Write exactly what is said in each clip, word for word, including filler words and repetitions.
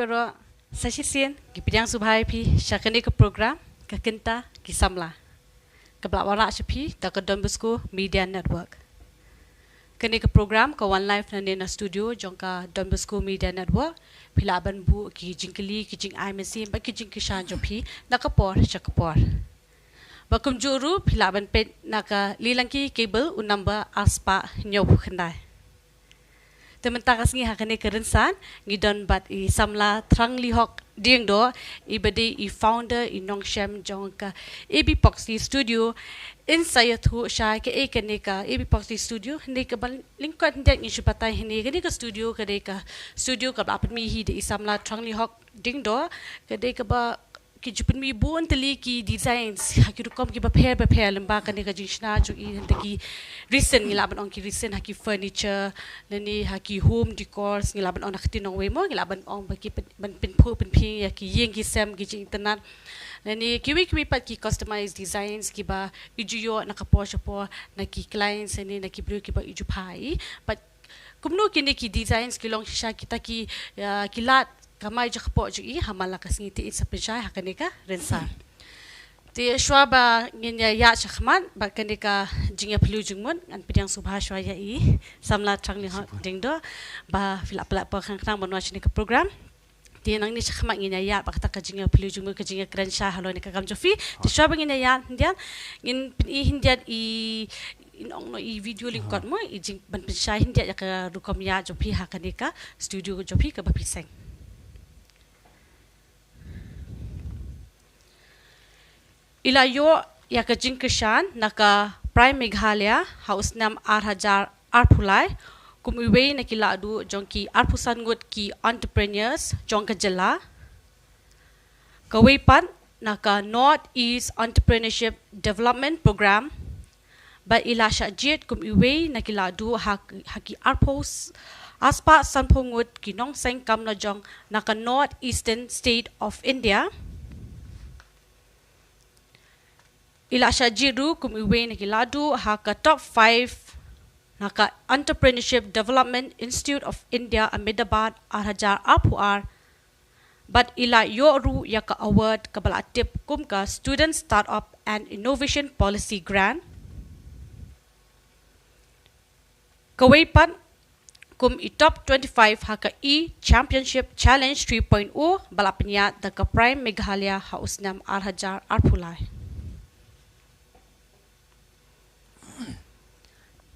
Ro, sa shisien, ngi pdiang sngewbha ïa phi sha kane ka program, ka Kynta ki Samla, kaba la wanrah sha phi da ka Don Bosco Media Network. Kane ka program ka wan live nangne na studio jong ka Don Bosco Media Network. Phi lah ban buh ki jingkylli, ki jingai mynsiem bad ki jingkyrshan jong phi na ka por sha ka por. Bad kumjuh ruh phi lah ban peit na ka Lilangki Cable u number ar spah hynñiewphew khyndai. Te mynta ka sngi ha kane ka rynsan ngi don bad i Samla Tranglihok Diengdoh, iba dei i founder, i nongshem jong ka A B Epoxy Studio. Yn sa ïathuh shai kaei kane ka A B Epoxy Studio, hynrei kaba lyngkot khyndiat ngin shu batai hangne, kane ka studio ka dei ka studio kaba la pynmih hi da i Samla Tranglihok Diengdoh, ka dei kaba ki ju pynmih bun tylli ki designs ha ki rukom kiba pher ba pher lyngba kane ka jingshna jong i, hynda ki recent, ngi lah ban ong ki recent, ha ki furniture lane ha ki home decors, ngi lah ban ong na ka ktien nongwei mo, ngi lah ban ong ba ki pyn-, ban pynphuh pynphieng ïa ki ïing ki sem, ki jingitynnad lane kiwei kiwei pat ki customized designs kiba i ju ïoh na ka por sha por na ki clients lane na ki briew kiba i ju phah ïa i. Bad kumno kine ki designs ki long shisha kita ki, ïa, ki lad kamai jong ka pop jong i ha man la ka sngi, te yn sa pynshai ha kane ka rynsan. Te shuwa ba ngin ïa ïaid shakhmat bad kane ka jingïaphylliew jingmut, ngan pdiang sngewbha shuwa ïa i Samla Tranglihok Diengdoh ba phi la pynlait por khnang khnang ban wan sha kane ka program. Te nangne shakhmat ngin ïa ïaid bad kata ka jingïaphylliew jingmut, ka jingïakren shai halor kane ka kam jong phi. Te shuwa ba ngin ïa ïaid khyndiat, ngin pyni khyndiat i, yn ong noh, i video lyngkot mo, i jing ban pynshai khyndiat ïa ka rukom ïaid jong phi ha kane ka studio jong phi kaba phi seng. I la ïoh ïa ka jingkyrshan na ka Prime Meghalaya ha u snem ar hajar arphew lai kum iwei na ki lahduh jong ki arphew san ngut ki entrepreneurs jong ka jylla. Kawei pat na ka North East Entrepreneurship Development Programme. Bad i la shah jied kum iwei na ki lahduh ha, ha ki arphew s-, ar spah sanphew ngut ki nongseng kam lajong na ka North Eastern State of India. I la shah jied ruh kum iwei na ki lahduh ha ka top five na ka Entrepreneurship Development Institute of India, Ahmedabad, ar hajar arphew ar. Bad i la ïoh ruh ïa ka award kaba la tip kum ka Student Startup and Innovation Policy Grant. Kawei pat kum i top twenty-five ha ka E-Championship Challenge three point oh ba la pynïaid da ka Prime Meghalaya ha u snem ar hajar arphew lai.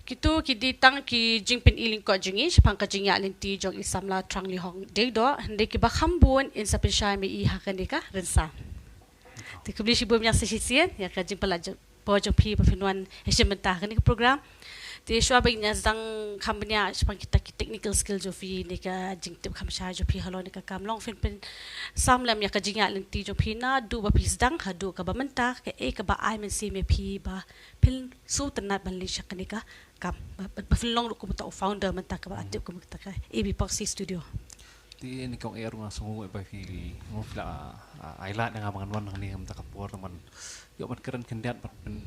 Kito ki dei tang ki jingpyni lyngkot jong ngi shaphang ka jingïaid lynti jong i Samla Tranglihok Diengdoh, hynrei kiba kham bun yn sa pynshai ma i ha kane ka rynsan. Te khublei shibun ïa sa shisien ïa ka jingpynlait jong, por jong phi ba phin wan ïashim bynta ha kane ka program. Te shuwa ba ngin ïa sdang kham bniah shaphang kita ki technical skill jong phi ne ka jingtip kham shai jong phi halor kane ka kam, long phin pynsam lem ïa ka jingïaid lynti jong phi naduh ba phi sdang haduh kaba mynta, kaei kaba ai mynsiem ïa phi ba phin sngewtynnat ban leit sha kane ka kam, ba, ba, ba phin long ruh kum uta u founder mynta kaba la tip kum kata ka A B Epoxy Studio. Te nyngkong eh ruh nga sngew ba phi, phi la, ah, ai lad ïa nga ba ngan wan hangne mynta ka por, tang ban ïoh ban kren khyndiat, ban pyn,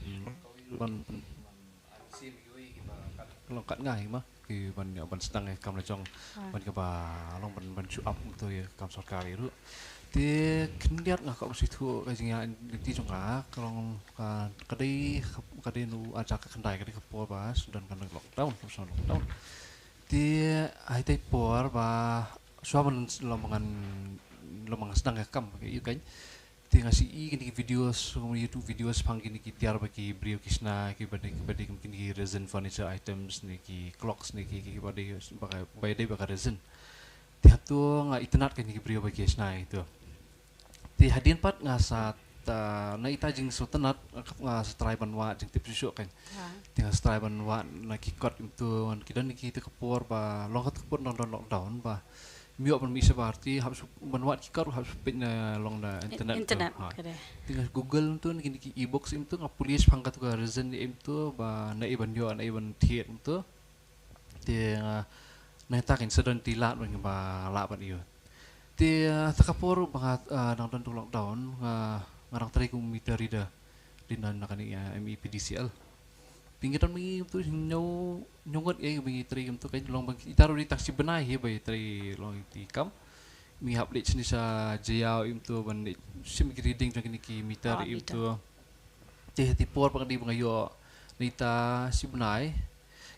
ban pyn, ban ai mynsiem ïa kiwei kiba kat, long kat nga hi ma, ki ban ïoh ban sdang ïa ka kam lajong, ban kaba long ban, ban shu ap kumto ïa ka kam sorkar ruh. Te khyndiat nga kwah ban shu ïathuh ka jingïaid lynti jong nga ka long ka, ka dei, ka dei na u ar hajar khatkhyndai, ka dei ka por ba sdang ka lockdown, ka sdang lockdown. Te ha ita i por ba shuwa ban long ba ngan, long ba ngan sdang ïa ka kam ka ïuh kan. Te nga shu i kine ki videos, kum YouTube videos shaphang kine ki tiar ba ki briew ki shna, kiba dei, kiba dei kum kine ki resin furniture items ne ki clocks ne ki, ki, kiba dei ba ka, ba dei ba ka resin. Te hato nga itynnad kine ki briew ba ki shna ito. Te hadien pat nga sa, ta, na ita jingsngewtynnad nga sa try ban wad jingtip shuh shuh kan. Te nga sa try ban wad na ki kot ito, ki don kito ka por ba long kata ka por nang don lockdown ba ym ïoh ban mih shabar, te hap shu ban wad ki kot, hap shu peit na, long na internet. Internet, correct. Te nga Google ito, kine ki ebooks ito, nga pule shaphang kato ka resin ito ba naei ban ïoh, naei ban thied ito. Te nga, nangta kan sa don te lad ban, ba lah ban ïoh. Te, ah, kata ka por ba nga, ah, dang don tu lockdown, nga, nga dang trei kum meter reader. Dei na, na kane, ah, M E P D C L. Te ngi don ma ngi tu hynñiew, hynñiew ngut ïa ba ngi trei kum tu, kan long ba ita ruh dei tang shi bnai hi ba ïa trei long iti kam. mi hap leit shane sha Jaïaw im tu ban leit shim ki reading jong kine ki meter ah, im tu. Te ha kata ka por ba nga dei ba nga ïoh na ita shi bnai.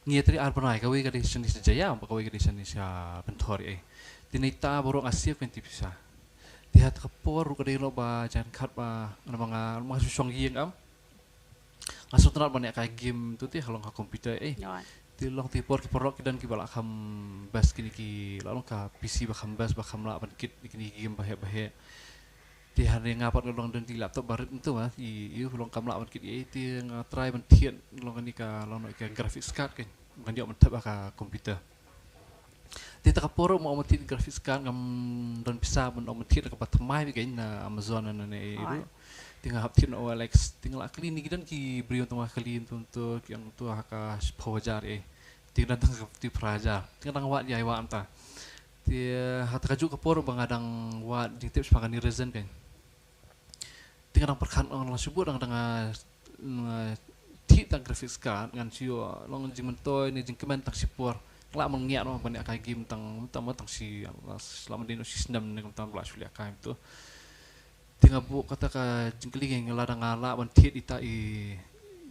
Ngi ïa trei ar bnai, kawei ka dei shane sha Jaïaw, ba kawei ka dei shane sha Pynthor eh. Te na ita baroh nga siew kynti pisa. Te ha kata ka por ruh ka dei ruh ba jan khat ba nga, nga, nga shu shong ïing am. Nga sngewtynnat ban ïa ka game tu te ha long ha computer eh. Te long te por ki paralok ki don kiba lah kham best kine ki, lah long ka P C ba kham best ba kham lah ban kit kine ki game ba heh ba heh. Te hynrei nga pat nga long don te laptop ba rit ntu ma i, i long kam lah ban kit ei, te nga try ban thied long kane ka, long kane ka graphics card, kan ngan ïoh ban thep ha ka computer. Te kata ka por ruh ma ong ban thied graphics card ngam don pisa ban ong ban thied, kaba thymmai bha kan na Amazon na ne ei ruh. Te nga hap thied na O L X, te nga la kylli ne ki don ki briew tang ba kylli ntu ntu ki ong ntu ha ka shiphew hajar ei. Te nga dang ka, te phra hajar. Te nga dang wad ïa i wad mynta. Te ha kata kajuh ka por ba nga dang wad jingtip shaphang kane resin, kan. Te nga dang pyrkhat ong la shu bud dang, dang, ah, mm, thied tang graphics card, ngan shu ïoh long jingmyntoi ne jingkmen tang shipor. Lah man ngiat noh ban ïa ka game tang, tang, tang shi, lah man dei noh shi snem ne kumta, lah shu leh ka game tu. Te nga buh kata ka jingkylli, nga la dang, nga lah ban thied ita i,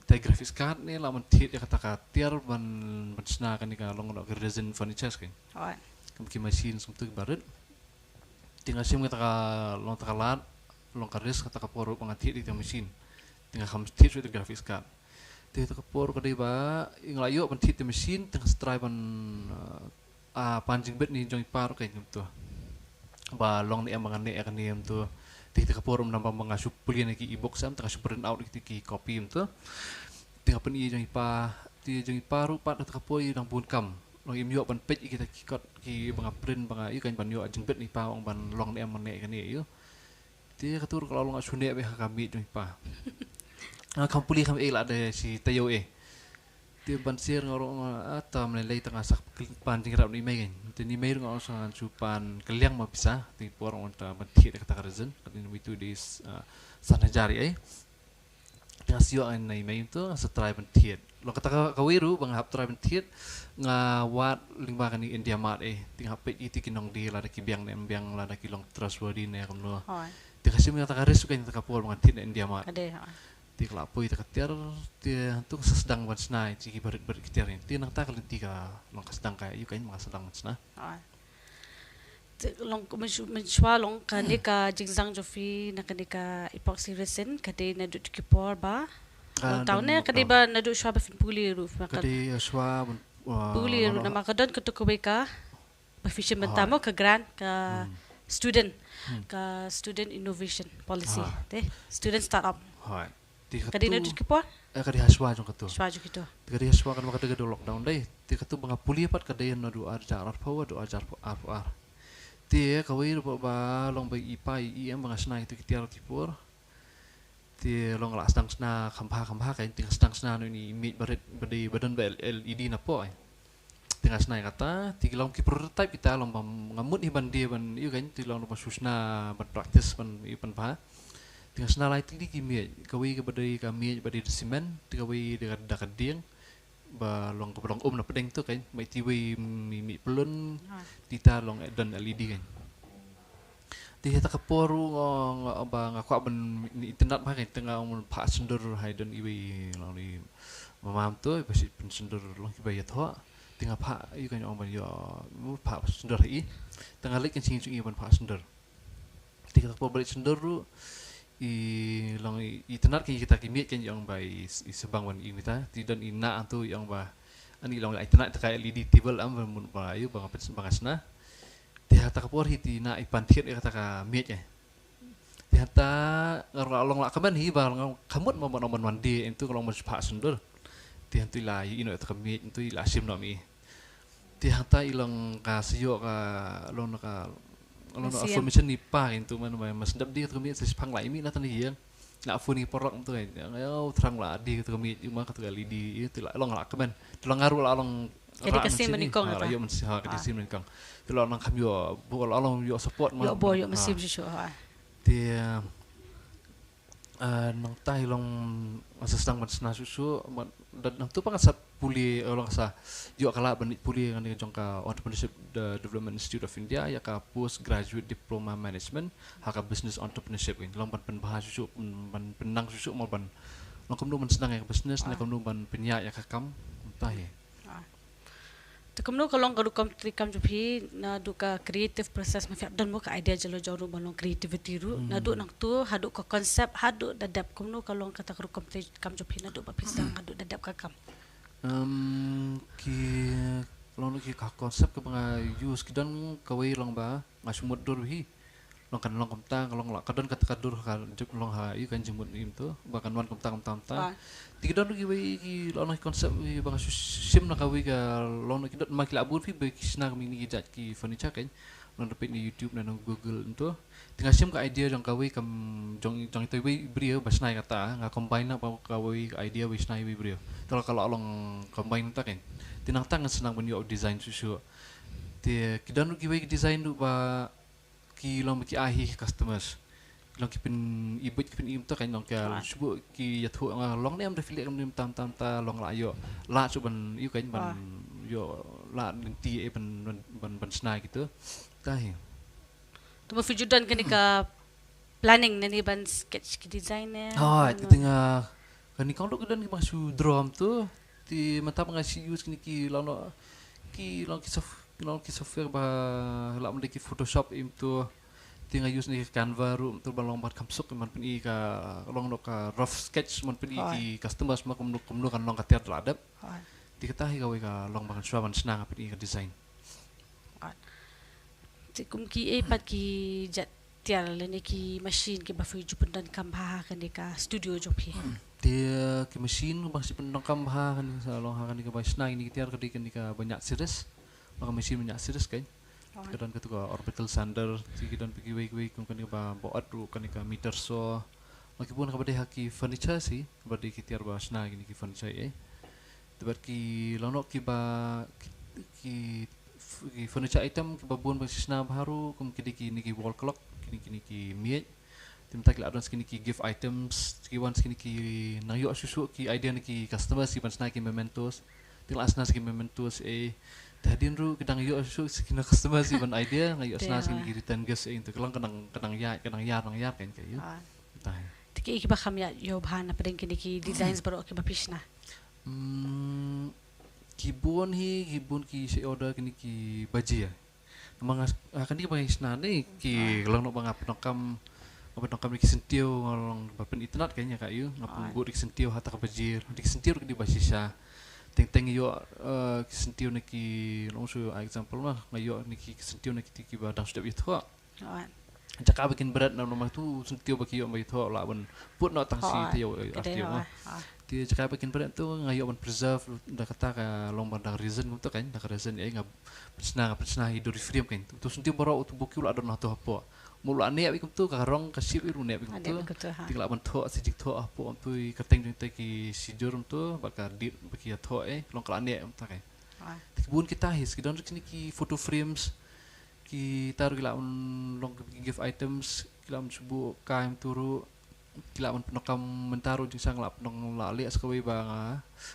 ita i graphics card ne lah ban thied ïa kata ka tiar ban, ban shna kane ka long noh ka resin furnitures, kan. Kam ki machine sum tu kiba rit. Te nga shim kata ka, long kata ka lad, long ka risk kata ka por ruh ba ngan thied ita i machine. Te nga kham thied shuh ita i graphics card. Te kata ka por ka dei ba i nga la ïoh ban thied ita i machine, te nga sa try ban, ah, ah, pan jingbit ne jong i pa ruh, kan, kum tu. Ba long ne em ba ngan neh ïa kane, kum tu. Te kata ka por ruh namar ba nga shu pule na ki e-book sam, te nga shu print out ïa ki copy, kum tu. Te nga pyni jong i pa, te jong i pa ruh pat kata ka por i dang bun kam. Long im ïoh ban peit ïa kita ki kot kiba nga print ba nga ïoh, kan, ban ïoh jingbit na i pa ong ban long ne em ban neh ïa kane ïoh. Te kata ruh ka la long nga shu neh beit ha ka miej jong i pa. Nga kham pule kham ei, la da shi taïew ei. Te ban sher nga ruh nga, ah, tam lei lei, te nga sa pan jingïarap na i mei, kan. Te na i mei ruh nga ong sa ngan shu pan kylliang ma pisa, te por ong ta ban thied kata ka resin, kata na i mei tu dei, ah, san hajar ei. Te nga sa ïoh na i mei tu, nga sa try ban thied. Long kata ka, kawei ruh ba nga hap try ban thied, nga wad lyngba kane India Mart ei. Te nga hap peit ïa ki nongdie, lada ki biang ne em biang, lada ki long trustworthy ne kumno. Te nga shim ïa kata ka risk, kan, kata ka por ba ngan thied na India Mart. Te ka la poi kata ka tiar, te tu nga sa sdang ban shna ïa ki barit barit ki tiar. Te nangta ka lynti ka long ka sdang ka, ïoh, kan, ba nga sdang ban shna. Te long mynshu-, mynshuwa long kane ka jingsdang jong phi na kane ka epoxy resin ka dei naduh ki por ba, ah, long tang ne ka dei ba naduh shuwa ba phin pule ruh? Ka dei shuwa ban, ah, pule ruh, namar ka don kato kawei ka ba phi shim bynta mo, ka grant ka student, ka student innovation policy, te student startup. Ka dei naduh ki por? Eh, ka dei ha shuwa jong kato. Shuwa jong kato. Te ka dei ha shuwa, kan, ba ka dei ka dei lockdown dei. Te kato ba nga pule pat ka dei naduh ar hajar arphew, naduh ar hajar arphew ar. Te kawei ruh ba long ba i pa i em ba nga shna ïa kito ki tiar ki por. Te long la sdang shna kham bha kham bha, kan, te nga sdang shna na i miej barit ba dei ba don ba L-, LED na pdeng, kan. Te nga shna ïa kata, te ki long ki prototype kita, long ba nga mut hi ban die ban ïoh, kan, te long ba shu shna ban practice ban ïoh ban bha. Te nga shna lai tylli ki miej, kawei kaba dei ka miej ba dei da cement, te kawei da ka, da ka dieng, ba long, kaba long um na pdeng tu, kan, ba iti wei mi, miej pyllun, te ita long don LED, kan. Te ha kata ka por ruh nga, nga, ba nga kwah ban itynnad bha, kan, te nga ong ban phah syndur ha i don iwei, long i mama tu, ba shu pynsyndur long kiba ïathoh. Te nga phah ïa, kan, ong ban ïoh phah syndur ha i. Te nga leit, kan, sha ïing jong i ban phah syndur. Te kata ka por ba leit syndur ruh i long i, itynnad, kan, ïa kita ki miej, kan, ong ba i, i sbang ban i mita. Te don i nah tu ong ba ani long itynnad ïa kata ka LED table am ba, ba ïoh ba nga pyn-, ba nga shna. Te ha kata ka por hi te i nah i pan thied ïa kata ka miej, eh. Te hangta nga ruh la long la kmen hi ba nga kham mut ma ban ong ban wan die, hangtu ka long ban shu phah syndur. Te hangtu i la ïohi noh ïa kata ka miej, hangtu i la shim noh ma i. Te hangta i long ka shu ïoh ka long na ka, long na information na i pa, hangtu man ma, ma shu dep die kata ka miej sa shiphang la i miej na tang ïing. La phone ïa i paralok hangtu, ïa u thrang la die kata ka miej, ïa ma kata ka LED, ïa te la long la kmen. Te long nga ruh la long Ka dei ka siem mynsiem, ha, la ïoh mynsiem, ha, ka dei ka siem mynsiem. Te la long kham ïoh bor, la long ïoh support ma. Ïoh bor, ïoh mynsiem shuh shuh, ha. Te, ah, nangta i long nga sa sdang ban shna shuh shuh, ma, da, nangtu pat nga sa pule, eh, long sa, ïoh ka lad ban pule ngan jong ka Entrepreneurship De-, Development Institute of India, ïa ka Postgraduate Diploma Management ha ka Business Entrepreneurship, kan long ban pynbha shuh shuh, ban pynnang shuh shuh mo ban long kumno ban sdang ïa ka business, ne kumno ban pynïaid ïa ka kam. Mynta hi. Te kumno ka long ka rukom treikam jong phi naduh ka creative process, ma phi don mo ka idea jong ruh ban long creativity ruh, naduh nangtu haduh ka concept haduh da dep, kumno ka long kata ka rukom treikam jong phi naduh ba phi sdang haduh da dep ka kam? Em, ki long ki ka concept kaba nga use, ki don kawei long ba nga shu mutdur hi. Long kan long kumta, ka long la, ka don kata ka dur ka juk long ha, ïa kan jingmut im tu ba kan wan kumta kumta kumta. Te ki don kiwei ki long ki concept kiba nga shu shim na kawei ka long ki don ma ki la bun phi ba ki shna kine ki jait ki furniture kan. Long da peit na YouTube na Google tu. Te nga shim ka idea jong kawei kam jong, jong ita iwei i briew ba shna ïa kata, nga combine na ba kawei ka idea ba shna iwei i briew. Te ka la long combine ta kan. Te nangta ngan sdang ban ïoh design shuh shuh. Te ki don kiwei ki design ruh ba ki long ba ki ai hi customers. Ki long ki pyn-i buit ki pyn-i mynta kan long ka shu ki ïathuh nga long ne em da phi leh kam ne em tam tam ta long la ïoh. La shu ban ïoh kan ban ïoh la ngan ti eh ban, ban, ban, ban shna kitu. Ta hi. Te ma phi ju don kane ka planning ne ni ban sketch ki design ne? Hooid, te nga, kane ka long ka don ki ba shu draw tu. Te mynta nga shu use kine ki long no, ki long ki sof-, ki long ki software ba lah ban dei ki Photoshop im tu. Te nga use ne ki Canva ruh tu ba long ba kham suk ban pyn-i ka long no ka rough sketch ban pyn-i ki customers ma kumno kumno kan long ka tiar la dep. Te kata hi kawei ka long ba kan shuwa ban shna nga pyn-i ka design. Te kum kiei pat ki jait tiar lane ki machine kiba phi ju pyndonkam bha ha kane ka studio jong phi? Te ki machine ba nga shu pyndonkam bha ha kane sa long ha kane kaba shna kine ki tiar ka dei kane ka ba ñiah series. Ba ka machine ba ñiah series kan. Te ka don katu ka orbital sander, te ki don kiwei kiwei kum kane kaba, ba ot ruh kane ka meter saw. Ba ki bun kaba dei ha ki furniture shi, ba dei ki tiar ba shna kine ki furniture eh. Te bad ki long no kiba ki, ki f-, ki furniture item kiba bun ba shu shna bha ruh kum ki dei kine ki wall clock, kine, kine ki miej. Te mynta ki la don kine ki gift items, ki wan kine ki nang ïoh shuh shuh ki idea na ki customers ki ban shna ki mementos. Te la shna ki mementos eh. Te hadien ruh ki dang ïoh shuh shuh ki na customers ki ban idea, nga ïoh shna kine ki return gifts eh. Te ka long ka nang, ka nang ïaid, ka nang ïar, nang ïar kan ka ïoh. Te kiei kiba kham ïaid ïoh bha na pdeng kine ki designs baroh kiba phi shna? Hmm, ki bun hi, ki bun ki shu order kine ki baje. Namar nga, ah, kane ba nga shna ne ki long no ba nga pyndonkam, nga pyndonkam ki syntiew, nga long ba pyn-itynnad ka ïa ka ïoh, nga pynbud ki syntiew ha ta ka baje, ki syntiew ki dei ba shisha. Teng teng ïoh, eh, ki syntiew na ki, long shu example ma, nga ïoh ne ki syntiew na ki ti kiba dang shu dep ïathoh. Jaka ba kin bret na, namar tu syntiew ba ki ïoh ba ïathoh lah ban put noh tang shi te ïoh, eh, artiew ma. Te jaka ba kin bret tu nga ïoh ban preserve da kata ka long ban da resin kumta kan, da ka resin eh nga pynshna, nga pynshna hi duri frame kan. Tu syntiew baroh tu ba ki lah don ha tu hapoh. Mut lah neh beit kumtu ka rong ka shape ruh neh beit kumtu. Te lah ban thoh shi jingthoh hapoh tu ka teng jong te ki sijur tu ba ka dit ba ki ïathoh eh long ka lah neh kumta kan. Te ki bun kita hi, ki don kine ki photo frames, kita ruh ki lah ban long ki gift items, ki lah ban shu buh kai kumtu ruh, ki lah ban pyndonkam mynta ruh jingshisha lah pyndonkam lah leh sa kawei ba nga,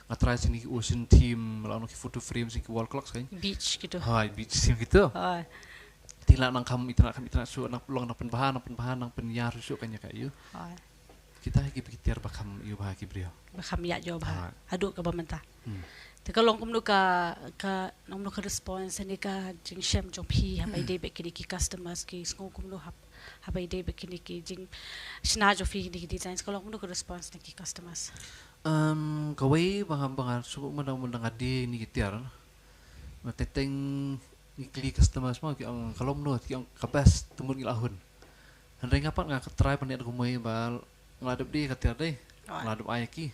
nga try sini ki ocean theme, lah long ki photo frames, ki wall clocks kan. Beach kitu. Hai, beach theme kitu. Hai. Te lah nang kham itynnad, kham itynnad shuh, nang long nang pynbha, nang pynbha, nang pynïar shuh kan ïa ka ïoh. Hai. Kita hi kiba ki tiar ba kham ïoh bha ki briew. Ba kham ïaid ïoh bha. Haduh kaba mynta. Te ka long kumno ka, ka long kumno ka response ne ka jingshem jong phi haba ïadei bad kine ki customers, ki sngew kumno hab-, haba ïadei bad kine ki jingshna jong phi kine ki designs, ka long kumno ka response na ki customers? Em, kawei ba nga, ba nga shu mynta, mynta nga die kine ki tiar. Mynta teng ngi kylli customers mo ki ong ka long kumno, ki ong ka best, te mut ngi la hun. Hynrei nga pat nga ka try ban ïa kumwei ba nga la dep die ka tiar dei. Nga la dep ai ki.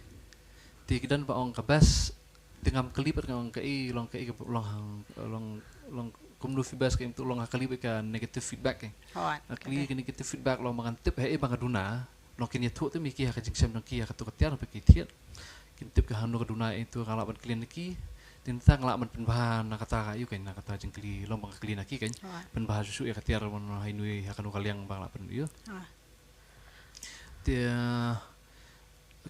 Te ki don ba ong ka best, te ngam kylli pat nga ong kaei long, kaei ka long hang, long, long kumno feedback ka im tu long ha kylli bad ka negative feedback ka. Nga kylli ka negative feedback long ba ngan tip haei ba nga duna. Long kin ïathuh te mi ki ha ka jingshem jong ki ha katu ka tiar ba ki thied. Kin tip ka hangno ka duna eh tu nga lah ban kylli na ki. Te nangta nga lah ban pynbha na kata ka ïoh kan na kata jingkylli long ba nga kylli na ki kan. Pynbha shuh shuh ïa ka tiar ban hainui ha kano ka liang ba nga lah pyn ïoh. Te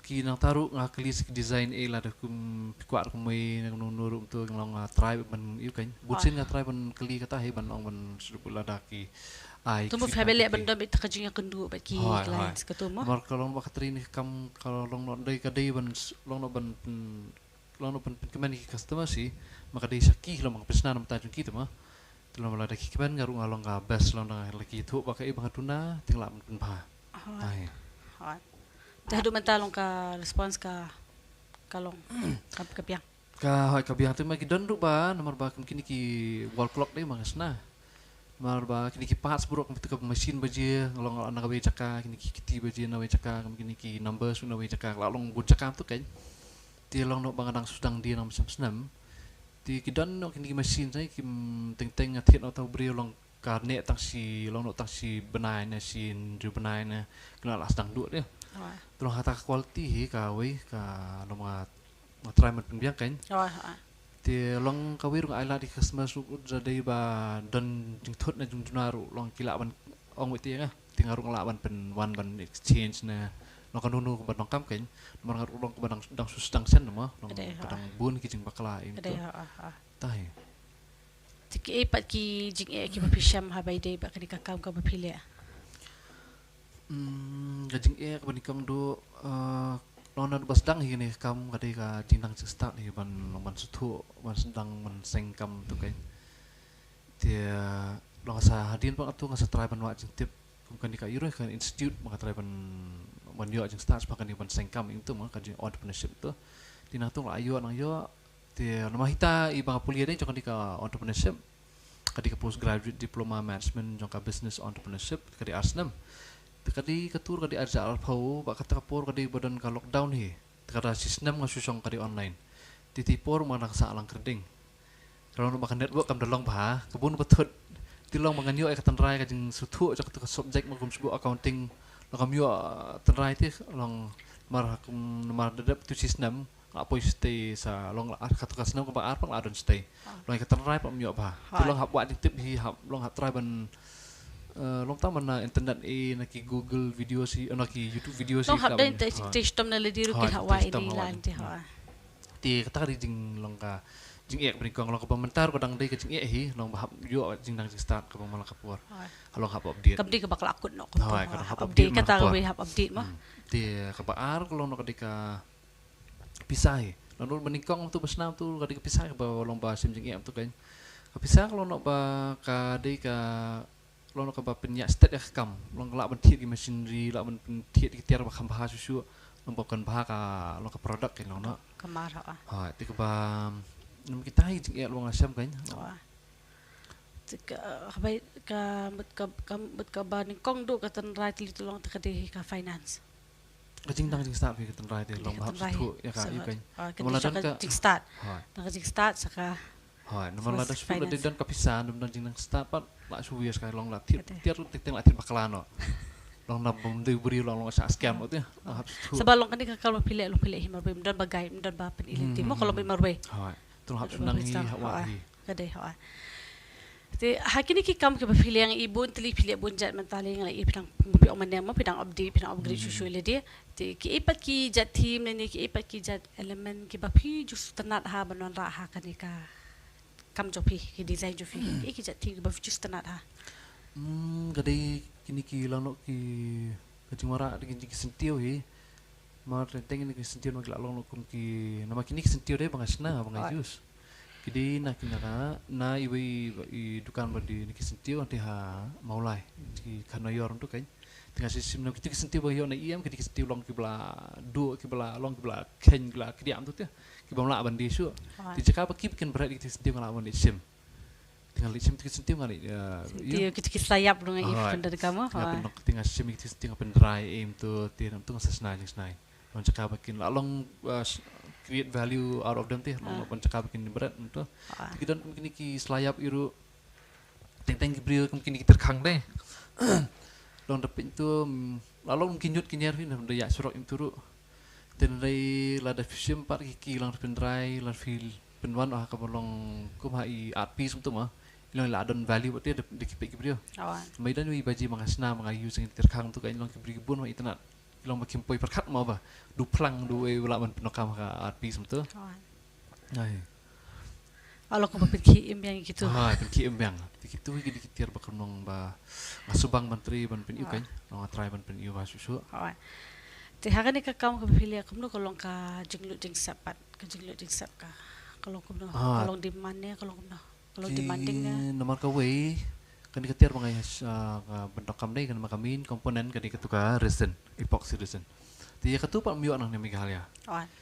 Ki nangta ruh nga kylli sa ki design eh lada kum phi kwah kumwei na kumno kumno ruh, to nga long nga try ban ïoh kan. Bun sien nga try ban kylli kata hi ban ong ban shu lada ki ai. To mo ki phi ba leh ban don beit ka jingïakynduh bad ki clients ka to mo. Namar ka long ba ka trei ne ka kam ka long noh dei ka dei ban long noh ban long noh ban pynkmen ki customer hi. Ma ka dei sa ki long ba nga pynsngew na bynta jong ki te mo. Te long ba lada ki kmen nga ruh nga long ka best, long da la ki thuh ba kaei ba nga duna te nga lah ban pynbha. Hooid. Te haduh mynta long ka response ka, ka long ka, ka biang. Ka, hooid, ka biang te ma ki don ruh ba namar ba kum kine ki wall clock dei ma nga sna. Namar ba kine ki parts baroh kum kito ka machine ba jia, nga long na kawei jaka, kine ki kti ba jia na wei jaka, kum kine ki numbers na wei jaka, la long bun jaka tu kan. Te long noh ba nga dang sdang die na mynshem snem. Te ki don noh kine ki machine sa kim teng teng nga thied noh tang u briew long ka neh tang shi, long noh tang shi bnai ne shi hynriew bnai ne kane la sdang duh de. Te long hata ka quality hi kawei ka long nga, nga try ban pynbiang kan. Te long kawei ruh nga ai lad ïa ki customer ruh da dei ba don jingthut ne jingduna ruh long ki lah ban ong wei te nga. Te nga ruh nga lah ban pynwan ban exchange ne long kano kano kaba donkam kan. Namar nga ruh long kaba dang, dang sdang shen mo, long ka dang bun ki jingbakla im tu. Tahi. Te kiei pat ki jingeh kiba phi shem haba ïadei bad kane ka kam kaba phi leh? Hmm, ka jingeh kaba nyngkong duh, eh, long naduh ba sdang hi kane ka kam ka dei ka jingnang jingstad hi ban, ban sngewthuh, ban sdang ban seng kam tu kan. Te long sa hadien pat nga tu nga sa try ban wad jingtip kum kane ka ïoh ka institute ba nga try ban, ban ïoh jingstad sha kane ban seng kam im tu mo, ka jing entrepreneurship tu. Te nangta nga la ïoh nang ïoh. Te namar hita i ba nga pule dei jong ka dei ka entrepreneurship, ka dei ka postgraduate diploma management jong ka business entrepreneurship, ka dei ar snem. Te ka dei ka tur ka dei ar hajar arphew, ba kata ka por ka dei ba don ka lockdown hi. Te kata shi snem nga shu shong ka dei online. Te te por ma nga dang sah lang kyrteng. Ka long ba ka network kam da long bha, ka bun ba thut. Te long ba ngan ïoh ïa ka tynrai ka jingsngewthuh jong katu ka subject ma kum shu accounting. Long kam ïoh, eh, tynrai te long mar kum namar da dep tu shi snem. Nga poi stay sa long la ar, katu ka snem kaba ar pat nga don stay. Long ka tynrai pat ym ïoh bha. Te long hap wad jingtip hi, hap long hap try ban, eh, long tang ban na internet eh na ki Google video hi, eh, na ki YouTube video hi. Long hap don te shitom na lade ruh ki hap wad ïa ni lan te ha. Te kata ka dei jing long ka jingeh ba nyngkong, long kaba mynta ruh ka dang dei ka jingeh hi, long ba hap ïoh jingnang jingstad kaba man la ka por. Long hap update. Kam dei kaba ka la kut noh. Hap update, kata kawei hap update mo. Te kaba ar ka long noh ka dei ka pisa hi. Long ruh ba nyngkong tu ba snem tu ka dei ka pisa kaba long ba shem jingeh tu kan. Ka pisa ka long noh ba ka dei ka long noh kaba pynïaid stet ïa ka kam. Long lah ban thied ki machinery, lah ban thied ki tiar ba kham bha shuh shuh. Long ba kan bha ka long ka product kan long noh. Ka mar ha. Ha, te kaba nam kita hi jingeh long nga shem kan. Te ka, haba ka mut ka, ka mut kaba nyngkong duh ka tynrai te li tu long te ka dei ka finance. Ka jingdang jingstad phi ka tynrai te long ba hap sngewthuh ïa ka ïa ka. Ka dei ka jingstad. Ka jingstad sa ka. Hooid, namar lada shu la dei don ka pisa, don jingnang stad pat la shu wias ka long la thied tiar teng teng la thied bakla noh. Long na bym dei briew long long sa scam ot ïa. Sa ba long kane ka kam ba phi leh long phi leh hi marwei, ym don ba guide, ym don ba pyni lynti mo, ka long ba marwei. Hooid. Te long hap shu nang hi hap wad hi. Ka dei hooid. Te ha kine ki kam kiba phi leh ngi i bun tylli phi leh bun jait, mynta lei nga la i phi dang phi ong mynne mo phi dang update phi dang upgrade shuh shuh lade. Te kiei pat ki jait theme ne kiei pat ki jait element kiba phi ju sngewtynnat ha ban wanrah ha kane ka kam jong phi, ki design jong phi, kiei ki jait theme kiba phi ju sngewtynnat ha? Hmm, ka dei kine ki lang noh ki, ka jingwanrah da kine ki syntiew hi. Mar teng teng kine ki syntiew namar ki la long noh kum ki, namar kine ki syntiew dei ba nga shna ba nga use. Ki dei na kine ka, na iwei i dukan ba dei kine ki syntiew hangtei ha Mawlai, ki Khanayor tu kan. Te nga shim na kito ki syntiew ba ïoh na E M, kito ki syntiew long kiba la duh, kiba la long, kiba la kheiñ, kiba la kdiah tu te. Kiba ym lah ban die shuh. Te jaka ba ki ba kin bret kito ki syntiew nga lah ban die shim. Te nga leit shim kito ki syntiew nga leit, eh, syntiew kito ki sla ïap ruh nga i pynda ka mo. Nga pynlong te nga shim kito ki syntiew nga pyndrai em tu te nam tu nga sa shna jingsnai. Long jaka ba kin la long, eh, create value out of them te. Long jaka ba kin bret nam tu. Te ki don kine ki sla ïap i ruh. Teng teng ki briew kum kine ki tyrkhang dei. Long da pyntu, mm, la long ki ñiut ki ñiar phi na da ïa surok im turu. Te dei lada phi shim pat ki ki lang pynrai, la phi pynwan ha kaba long kum ha i art piece kum tu ma. Long la don value bad te da ki peit ki briew. Mai don wi ba ji ma nga sna ma nga use ki tyrkhang tu ka long ki briew ki bun ma i tnat. Ki long ba kim poi pyrkhat mo ba. Du phlang du e u lah ban pyndonkam ha ka art piece mo to. Hooid. Ai. Alo ko ba pynkhih im biang ïa kitu. Ha, pynkhih im biang. Te kitu hi ki dei ki tiar ba kumno ba nga shu bang ban trei ban pyn-ïoh Ah. Kan. Nga try ban pyn-ïoh ba shuh shuh. Hooid. Te ha kane ka kam kaba phi leh kumno ka long ka jinglut jingsep pat, ka jinglut jingsep ka. Ka long kumno, Ah. ka long demand ne, ka long kumno. Ka long demanding ne. Namar kawei, kane ka tiar ba nga ïa, ah, ka pyndonkam ne, kane ma ka main component kane katu ka resin, epoxy resin. Te ïa katu pat ym ïoh nangne Meghalaya. Hooid.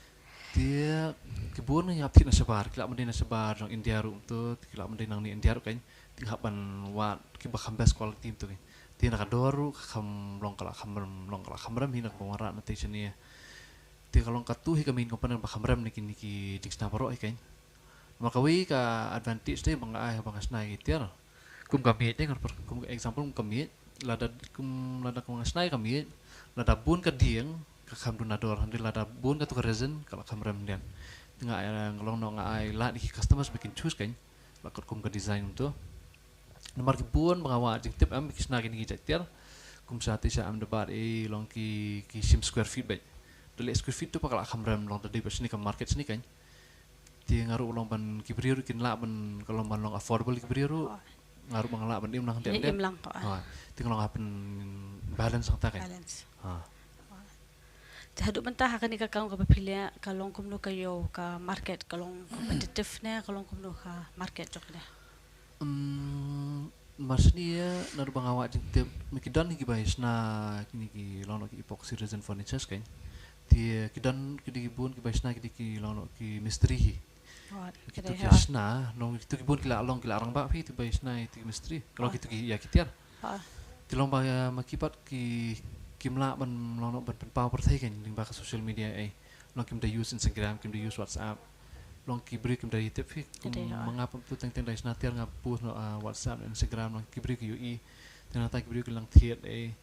Te ki bun ïa phi na shabar, ki lah ban dei na shabar jong India ruh mo to, ki lah ban dei nangne India ruh Kan. Te hap ban wad kiba kham best quality mo to Kan. Te na ka dor ruh ka kham long ka la kham rem, long ka la kham rem hi na kaba wanrah na te shane. Te ka long katu hi ka main component ba kham rem na kine ki jingshna baroh hi Kan. Namar kawei ka advantage te ba nga ai ba nga shna ïa ki tiar. Kum ka miej te, kum ka example kum ka miej. Lada kum, lada kum nga shna ïa ka miej, lada bun ka dieng ka kham duna dor, hynrei lada bun katu ka resin ka la kham rem dieng. Nga ai, nga long noh nga ai lad ïa ki customers ba kin choose Kan. La kot kum ka design mo to. Namar ki bun ba nga wad jingtip em ki shna kine ki jait tiar. Kum sha te sha Ahmedabad e long ki, ki shim square feet beit. Da leh square feet to pat ka la kham rem, long da dei pat shane ka market shane Kan. Te nga ruh long ban ki briew ruh kin lah ban, ka long ban long affordable ki briew ruh. Oh. Nga ruh ba nga lah ban im lang Ïa dep dep. Im lang ko. Ah. Ha, te nga long hap ban balance hangta Kan. Balance. Ha. Te haduh mynta ha kane ka kam kaba phi leh ka long kumno ka ïew ka market, ka long competitive ne, ka long kumno ka market jong kane. Um, mar shane naduh ba nga wad jingtip, ma ki don hi kiba ïa shna kine ki long noh ki epoxy resin furnitures Kan. Te ki don ki dei ki bun kiba ïa shna ki dei ki long noh ki mistri hi. Oh, Kitu kane ki ha. Shna, long kitu ki bun ki la long ki la rangbah phi, kitu ba ïa shna ïa ki mistri. Ka long Ah. kitu ki ïa ki tiar. Ah. Te long ba ïa ma ki pat ki, kim lah ban long noh ban pynpaw pyrthei Kan lyngba ka social media e. Long kim da use Instagram, kim da use WhatsApp. Long ki briew kim da ïa tip phi, kum Ade, ha. Ma nga pam tu teng teng da ïa shna tiar nga post noh, ah, WhatsApp, Instagram, long ki briew ki ïohi. Te nangta ki briew ki la thied e.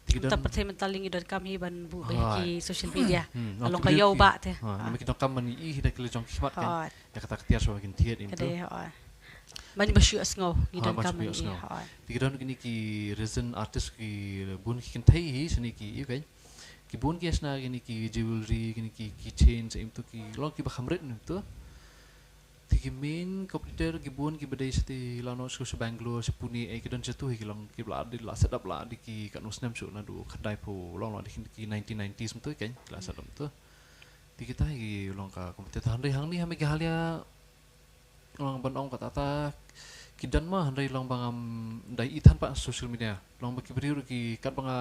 Te ki Mynta don pyrthei mynta lei ngi donkam hi ban buh ba Hooid. ki social media. Hmm, Ka long ki ka briew ïew ki, bah te. Ha, Ah. namar ki donkam ban ïohi hi da ki la jong ki khmat Kan. Hooid. Ïa kata ka tiar shuwa kin thied im Kane tu. Hooid. Ban ba shu ïohsngew, ngi Ha, ban donkam shu ban ïohsngew. ïohi. Hooid. Te ki don kine ki resin artist ki bun ki kynthei hi shane ki ïoh Kan. Ki bun ki ïa shna kine ki jewelry, kine ki keychain, sa im tu ki long kiba kham rit im tu. Te ki main competitor ki bun kiba dei sha te long noh sha Bangalore, sha Pune, e ki don sha tu hi ki long kiba la dei la set up la dei ki katno snem shuh naduh khyndai phew long noh dei ki nineteen nineties im tu Kan, ki la set up im tu. Te kita hi ki long ka competitor, hynrei hangne ha Meghalaya long ban ong kata kata ki don ma, hynrei long ba ngam dei i than pat social media. Long ba ki briew ruh ki katba nga,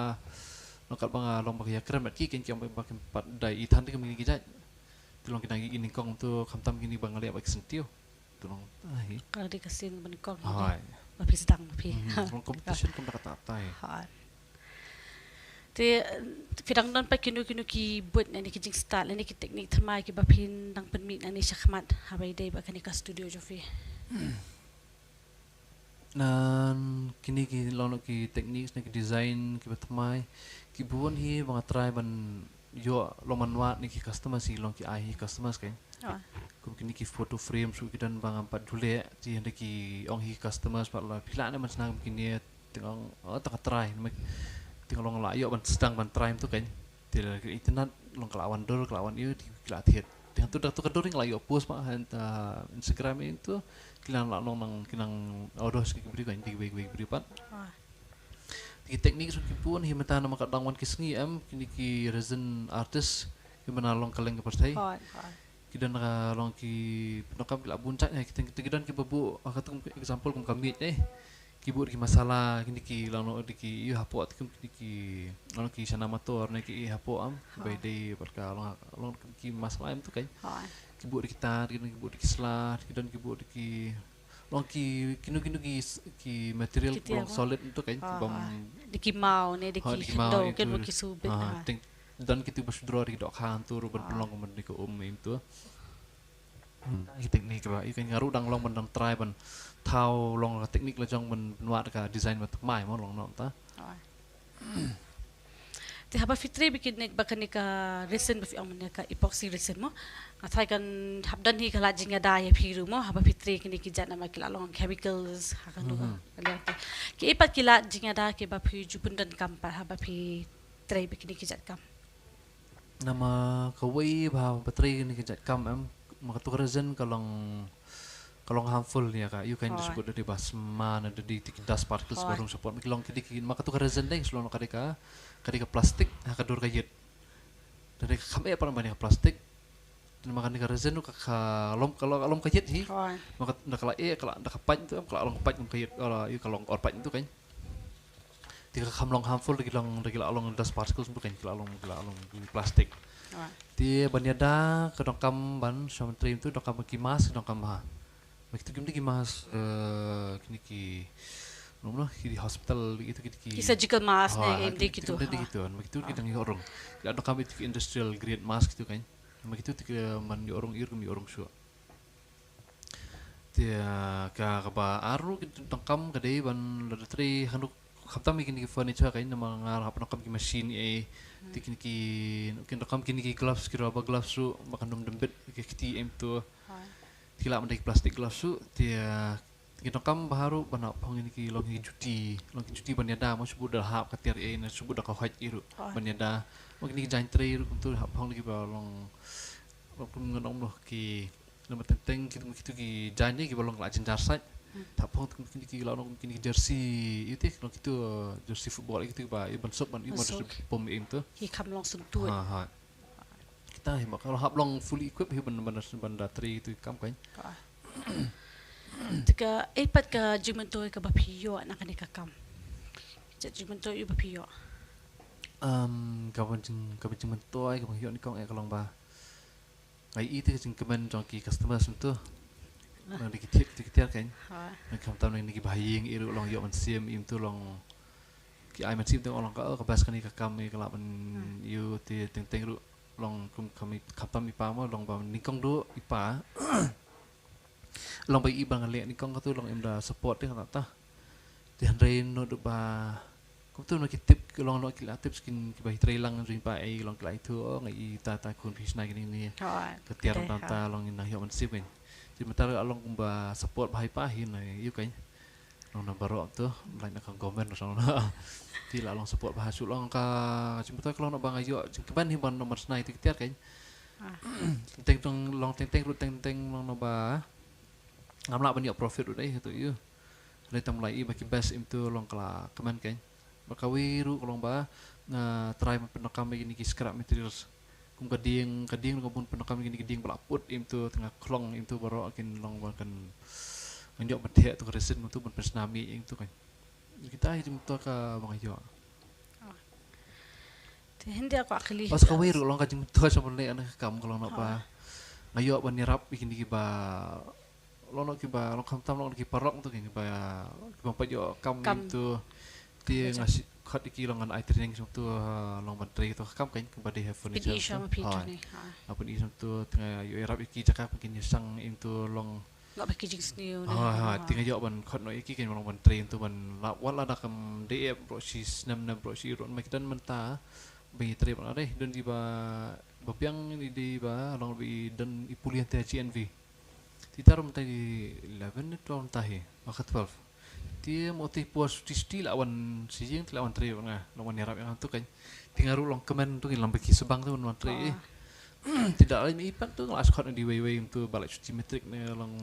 long katba nga long ba ki ïa kren bad ki Kan, ki ong ba kim pat dei i than te kim ngi ki jait. Te long ki dang ïohi nyngkong tu, khamtam kine ba nga leh ba ki syntiew. Tu long, ah, hi. Ka dei ka sien ba nyngkong. Hooid. Ba phi sdang ba phi. Hmm, long competition kum da kata kata hi. Hooid. Te phi dang don pat kino kino ki buit ne ki jingstad ne ki teknik thymmai kiba phin dang pynmih nangne shakhmat haba ïadei bad kane ka studio jong phi. Nan kine ki long noh ki techniques ne ki design kiba thymmai, ki bun hi ba nga try ban ïoh long ban wad na ki customers, hi long ki ai hi customers Kan. Ah. Kum kine ki photo frames ruh ki don ba ngam pat ju leh, te hynda ki ong hi customers pat la phi lah ne ban shna kum kine, te nga ong, oh, te nga try, namar te nga long la ïoh ban sdang ban try tu Kan. Te la ki internet long ka la wan dur, ka la wan ïoh, te ki la thied. Te hangtu da tu ka dur nga la ïoh post ma ha, ah, Instagram ïa tu. Ki la long nang, ki nang order sha ki briew Kan, ki briew, ki briew pat. Ah. Te ki techniques ruh ki bun hi mynta namar ka dang wan ki sngi em, kine ki resin artist ki mynta long kylleng ka pyrthei. Hooid, hooid. Ki don ka long ki pyndonkam ki la bun jait, eh, ki teng, ki don kiba buh, ah, kata kum example kum ka miej, eh. Ki buh da ki masala, kine ki long, long da ki ïa hapoh, te kum kine ki long ki chana mator ne ki ïa hapoh em, Ha. Ba ïadei bad ka long, long ki masala em tu Kan. Ha. Ki buh da ki tad, ki don ki buh da ki sla, ki don ki buh da ki long ki, kino kino ki s-, ki material Ki ki long tiar, solid em tu Kan, ha, ki bym ha. Da ki maw ne, da Ha, ki da ki maw, khyndew, ïa ken tu. ba ki subit, Ha, ha. teng don kitu ba shu draw da ki dohkha hangtu ruh ban Ha. pynlong ban da ka um em tu. Hmm, ki technique ba, ïa Kan nga ruh dang long ban dang try ban thaw long ka technique la jong ban, ban wad ka design ba thymmai mo long noh ta. Ha. Te haba phi trei ba kine, ba kane ka resin ba phi ong mynne ka epoxy resin mo. Nga tharai kan hap don hi ka lad jingïada ïa phi ruh mo, haba phi trei kine ki jait namar ki la long chemicals, ha kano ka. Mhm. Ka liang te. Kiei pat ki lad jingïada kiba phi ju pyndonkam pat haba phi trei bad kine ki jait kam? Namar kawei ba, ba trei kine ki jait kam em, ma katu ka reason ka long, ka long harmful ïa ka, ïoh kan, da shu bud da dei ba sma ne da dei ki dust particles ba rung support, ma ki long ki dei ki, ma katu ka reason dei, shu long ka dei ka, ka dei ka plastik ha ka dur ka ïit. Da dei ka kham eh para ban ïa ka plastik. Namar kane ka resin ruh ka, ka lom, ka lom, ka lom ka ïit hi. Hooid. Namar ka, da ka la eh, ka la, da ka pait tu em, ka la long ka pait kum ka ïit, ka la, ïa ka long or pait tu kan. Te ka kham long harmful da ki long, da ki la long dust particles tu kan, ki la long, ki la long plastik. Hooid. Te ban ïada ka donkam ban, sha ban trei tu donkam ki mask, donkam ha. Ba kitu kim dei ki mask, eh, kine ki, no, no, ki di hospital, kitu, kitu ki, ki surgical mask ne, ah, em, dei kitu, kitu, dei kitu. Ba kitu ki dang ïoh rung. Ïa donkam kitu ki industrial grade mask kitu kan. Ba kitu tu ki man ïoh rung, ïoh rung, ïoh rung shuh. Te, eh, ka, kaba ar ruh kitu donkam ka dei ban lada trei hangno khamtam ïa kine ki furniture kan, namar nga hap donkam ki machine eh. Te kine ki, kin donkam kine ki gloves, ki rubber gloves ruh, ba kan ym dembit ki kti em tu. Hooid. Te ki lah ban dei ki plastic gloves ruh, te, eh, ki donkam bha ruh ban hap phong ïa kine ki long ki juti, long ki juti ban ïada, mo shu bud da hap ka tiar eh, ne shu bud da ka hoit eh ruh ban ïada. Mo kine ki jaiñ trei ruh kumtu hap phong ïa ki ba long, long kum ngan ong noh ki, namar teng teng kitu, kitu ki jaiñ eh ki ba long la jynjar sait. Hap phong kine ki, ki la long kine ki jersey, ïa te long kitu, eh, jersey football, ïa kitu ba, ïa ban suk ban, ïa ban suk pom em tu. Ki kham long sngewthuh. Ha, ha. Kita hi ma ka hap long fully equipped hi ban, ban, ban da trei tu kam kan. Te kaei pat ka jingmyntoi kaba phi ïoh na kane ka kam? Ka jingmyntoi ba phi ïoh? Um, kaba jing, kaba jingmyntoi kaba ïoh nyngkong eh ka long ba nga ïohi te ka jingkmen jong ki customers mynta. Nang da ki thied, ki thied kan. Nang khamtam nang ki ba ha ïing ïa ruh long ïoh mynsiem, ïa mynta long ki ai mynsiem te long ka, oh, ka best kane ka kam, ïa ka lah ban ïoh te teng teng ruh long kum khamtam i pa mo long ba nyngkong duh i pa. Long ba i ba nga leh nyngkong katu long em da support te kata ta. Te hynrei noh duh ba kumtu noh ki tip, ki long noh ki la tip skin ki ba hi trei lang jong i pa ei long ki la ithuh, oh, nga i ta ta khun phi shna kine kine. Ka tiar ta ta long nang ïoh mynsiem kan. Te mynta long kumba support ba ha i pa hi na ïoh kan. Long na baroh tu, like na ka government, long na. Te la long support ba ha shu long ka, jingmyntoi ka long na ba nga ïoh jingkmen hi ban, ban shna ïa ki tiar kan. Teng teng long teng teng ruh teng teng long na ba ngam lah ban ïoh profit ruh dei tu ïoh. Dei tam lai i ba ki best em tu long ka la kmen kan. Ba kawei ruh ka long ba nga try ban pyndonkam ïa kine ki scrap materials. Kum ka dieng, ka dieng ruh nga bun pyndonkam ïa kine ki dieng ba la put em tu, te nga khlong em tu baroh kin long ba kan, ngan ïoh ban theh tu ka resin em tu ban pynshna mih em tu kan. Kita hi jingmyntoi kaba nga ïoh. Te hynda kwah kylli. Pas kawei ruh long ka jingmyntoi sha ban leh na ka kam ka long na ba nga ïoh ban ïarap ïa kine ki ba long na ki ba long khamtam long na ki paralok tu ki ba ki ba pat ïoh kam em tu. Te nga shu khot ïa ki long ngan ai training sha tu, ha, long ban trei tu ka kam kan, kumba dei ha furniture tu. Ha. Pyn-i sha tu te nga ïoh ïarap ïa ki jaka ba kin ïaseng em tu long. Nga ba ki jingsniew ne. Ha, ha, te nga ïoh ban khot noh ïa ki kan long ban trei tu ban la, wat la da kam dei eh baroh shi snem ne baroh shi ruh ma ki don mynta ba ngi trei ban dei don ki ba, ba biang ni dei ba long ba i don i pule hangta G N V. Te ita ruh mynta i eleven ne twelve mynta hi, oh, ka twelve. Te mo te por shuti shuti la wan sha ïing te la wan trei bad nga, la wan ïarap ïa nga tu kan. Te nga ruh long kmen tu ngi lam ba ki sbang tu wan trei. Te da lai mi pat tu nga la khot na di wei wei tu ba la shuti matric ne long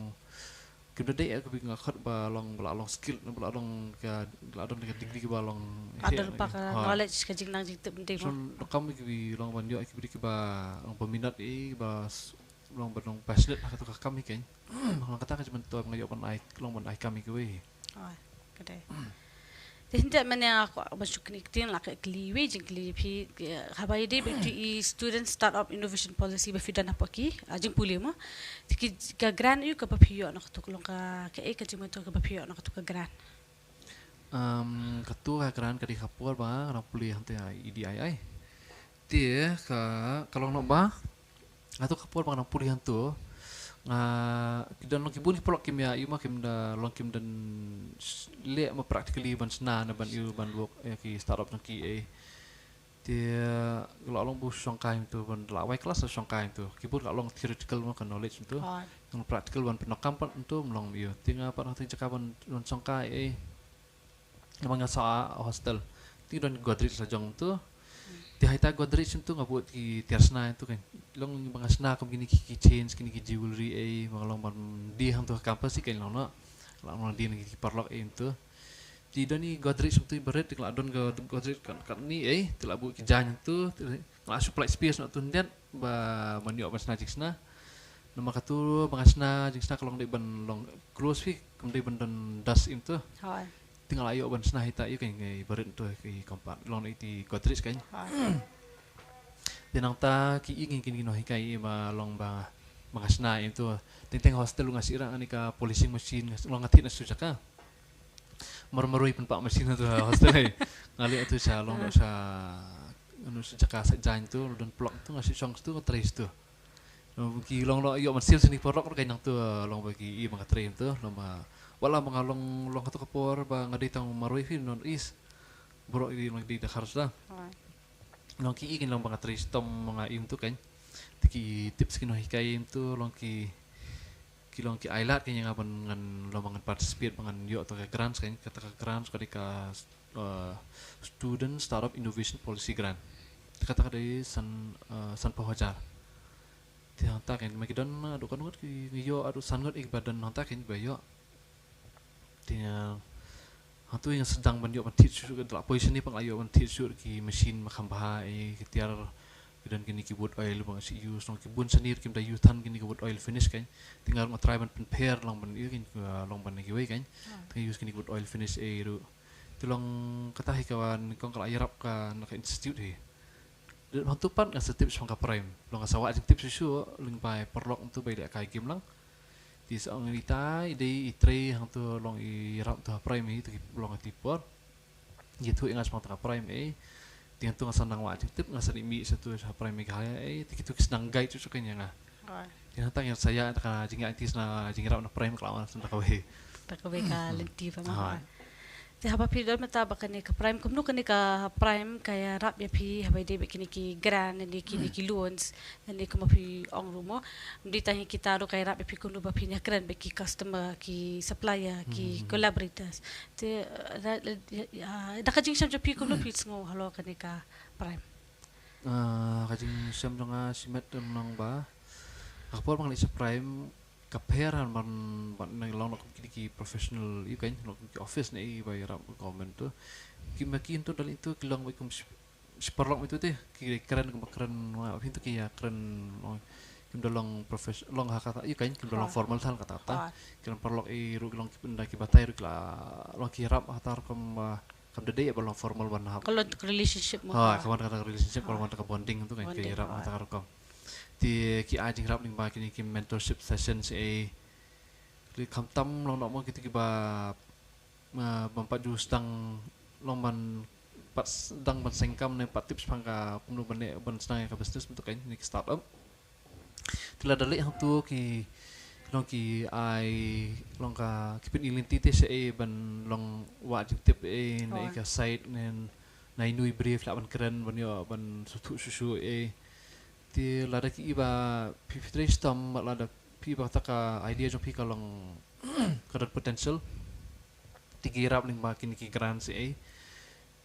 kim da dei ka bi nga khot ba long ba la long skill ne ba la long ka, la don ka degree ba long. Ka don pa ka knowledge ka jingnang jingtip mynta. So kam ki bi long ban ïoh ki bi ki ba long ba minot eh ba long ban long passionate ha katu ka kam hi kan. Long kata ka jingmyntoi nga ïoh ban ai, long ban ai kam hi kawei. Ka dei. Te hynda mynne nga kwah ban shu kynnoh ktien la ka kylli wei jingkylli phi, haba ïadei bad ïa i Student Startup Innovation Policy ba phi don hapoh ki, ah, jingpule mo. Te ki, ka grant ïa kaba phi ïoh na katu ka long ka, kaei ka jingmyntoi kaba phi ïoh na katu ka grant? Um, katu ka grant ka dei ka por ba nga dang pule hangta E D I I. Te ka, ka long noh ba nga tu ka por ba nga dang pule hangtu nga, ki don long ki bun ki paralok kim ïa, ïa ma kim da long kim don leh ma practically ban shna ne ban ïa ban work ïa ki startup jong ki eh. Te la long ba shongkai tu ban la wai klas shongkai tu ki bun la long theoretical ma ka knowledge tu. Long practical ban pyndonkam pat tu long ïa. Te nga pat hangta jaka ban, ban shongkai eh. Namar nga sah hostel. Te don Godrej la jong tu. Te ha ita Godrej shim tu nga bud ki tiar sna tu kan. Long ba nga sna kum kini ki keychains, kini ki jewelry ei, ba nga long ban die hangtu ha campus hi kan long noh. Long ban die na ki paralok ei tu. Te don i Godrej shim tu i barit, te nga la don ka Godrej kan, kan ni ei, te la bud ki jaiñ tu, te nga la shu pynlait space noh tu hyndet ba ban ïoh ban sna jingsna. Namar katu ba nga sna jingsna ka long dei ban long close phi, kam dei ban don dust im tu. Hooid. Te nga la ïoh ban sna hi ta ïa ka ngi barit tu ki compound long iti Godrej kan. Hooid. Te nangta ki i ngi kin ki nonghikai i ba long ba ba nga sna im tu. Teng teng hostel nga sih rah ngan ïa ka polishing machine, nga long nga thied na shu jaka. Mar marwei pynpah machine tu ha hostel ei. Nga leh tu sha long sha anu sha jaka sha jaiñ tu, don plok tu nga sih shong tu nga trei tu. Long ki long long ïoh ban sil sini paralok ruh ka nang tu long ba ki i ba nga trei tu long ba wat la ba nga long long ha tu ka por ba nga dei tang marwei phi non is. Baroh i long dei da kharsa. Long ki i kin long ba nga trei stom ba nga im tu kan. Te ki tips ki nonghikai im tu long ki ki long ki ai lad ki ïa nga ban ngan long ba ngan participate ba ngan ïoh ta ka grants kan, kata ka grants ka dei ka, eh, Student Startup Innovation Policy Grant. Te kata ka dei san, eh, sanphew hajar. Te hangta kan ma ki don, eh, haduh katno ngut ki ngi ïoh, haduh san ngut ïa ki ba don hangta kan ba ïoh. Te, eh, hangtu ïa nga sdang ban ïoh ban thied shuh shuh ka dei la poi shane pat nga la ïoh ban thied shuh ki machine ba kham bha ei, ki tiar, ki don kine ki wood oil ba nga shu use, long ki bun shane ruh kim da use than kine ki wood oil finish kan. Te nga ruh nga try ban pynpher long ban ïa kine, eh, long ban ïa kiwei kan. Te nga use kine ki wood oil finish ei ruh. Te long kata hi ka wan kong ka la ïarap ka na ka institute hi. Dei hangtu pat nga sa tip shaphang ka Prime. Long nga sa wad jingtip shuh shuh lyngba i paralok hangtu ba i leh kai game lang. Te sa ong ita i dei i trei hangtu long i rap tu ha Prime hi tu ki long ha ti por. Ïathuh ïa nga shaphang tu ka Prime ei. Te hangtu nga sa nang wad jingtip nga sa mih sha tu ha Prime Meghalaya ei. Te kitu ki sa nang guide shuh shuh kan ïa nga. Te hangta nga sa ïa ta ka jingïaid ti sna jingïarap na Prime ka la wan sna kawei. Ta kawei ka lynti ba nga. Te haba phi don mynta ba kane ka Prime, kumno kane ka Prime ka ïarap ïa phi haba ïadei bad kine ki grant ne kine ki loans ne kumba phi ong ruh mo. Ym dei tang ïa kita ruh ka ïarap ïa phi kumno ba phin ïakren bad ki customer, ki supplier, ki collaborators. Te, eh, da, da, da ka jingshem jong phi kumno phi sngew halor kane ka Prime. Ah, ka jingshem jong nga shimet ym nang ba. Ka por ba nga leit sha Prime ka pher han ban ban nang long kum ki, ki professional ïa kan long kum ki office ne i ba ïarap government tu. Ki ma ki tu dal itu ki long ba kum shi paralok itu te ki kren kum ba kren ma phin tu ki ïa kren long kim da long professional long ha kata ïa kan kim da long formal than kata ta. Ki long paralok i ruh ki long ki pynda ki batai ruh ki la long ki ïarap ha ta ruh kum ba kam da dei ba long formal ban hap. Ka long ka relationship mo. Ha, ka wan ka relationship, ka wan ka bonding tu kan ki ïarap ha ta ruh kum. Te ki ai jingïarap lyngba kine ki mentorship sessions ei. Ki khamtam long noh mo kito kiba, ah, bym pat ju sdang long ban pat sdang ban seng kam ne pat tip shaphang ka kumno ban ne ban sdang ïa ka business mynta kan ne ki startup. Te lada leh hangtu ki long ki ai long ka ki pyni lynti te shaei ban long wad jingtip ei na ei ka site ne na inu i briew lah ban kren ban ïoh ban sngewthuh shuh shuh ei. Te lada ki i ba phi phi trei shitom bad lada phi i ba kata ka idea jong phi ka long ka don potential. Te ki ïarap lyngba kine ki grants ei.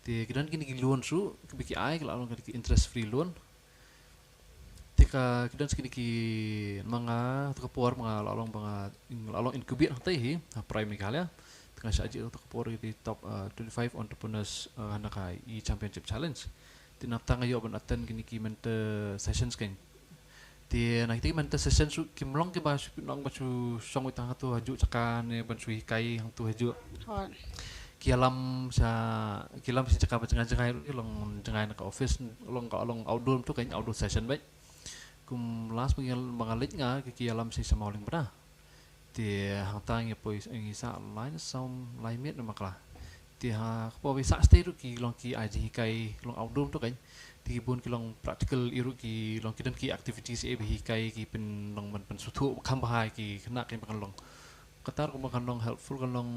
Te ki don kine ki loan ruh kiba ki ai ki la long kine ki interest free loan. Te ka ki don kine ki ma nga tu ka por ma nga la long ba nga la long incubate hangtai hi ha Prime Meghalaya. Te nga shah jied tu ka por ïa ki top, uh, twenty-five entrepreneurs, uh, ha ka e-championship challenge. Te nangta nga ïoh ban attend kine ki mentor sessions kan. Te na kita ki mentor sessions ruh kim long kiba shu pynlong ba shu shong wei tang hangtu hajuh jaka ne ban shu hikai hangtu hajuh. Ki ïalam sha ki ïalam sha jaka ba jngai jngai ruh ki long jngai na ka office long ka long outdoor tu kan outdoor session bad. Kum last ba nga leit nga ki ïalam sha Mawlyngba. Te hangta ngi poi ngi sah lai sawm lai miet na bakla. Te ha ka por ba ngi sah shatei ruh ki long ki ai jinghikai long outdoor tu kan. Te ki bun ki long practical i ruh ki long ki don ki activities ei ba hikai ki pynlong ban pynsngewthuh kham bha ïa ki khynnah kan ba kan long. Kata ruh kan long helpful kan long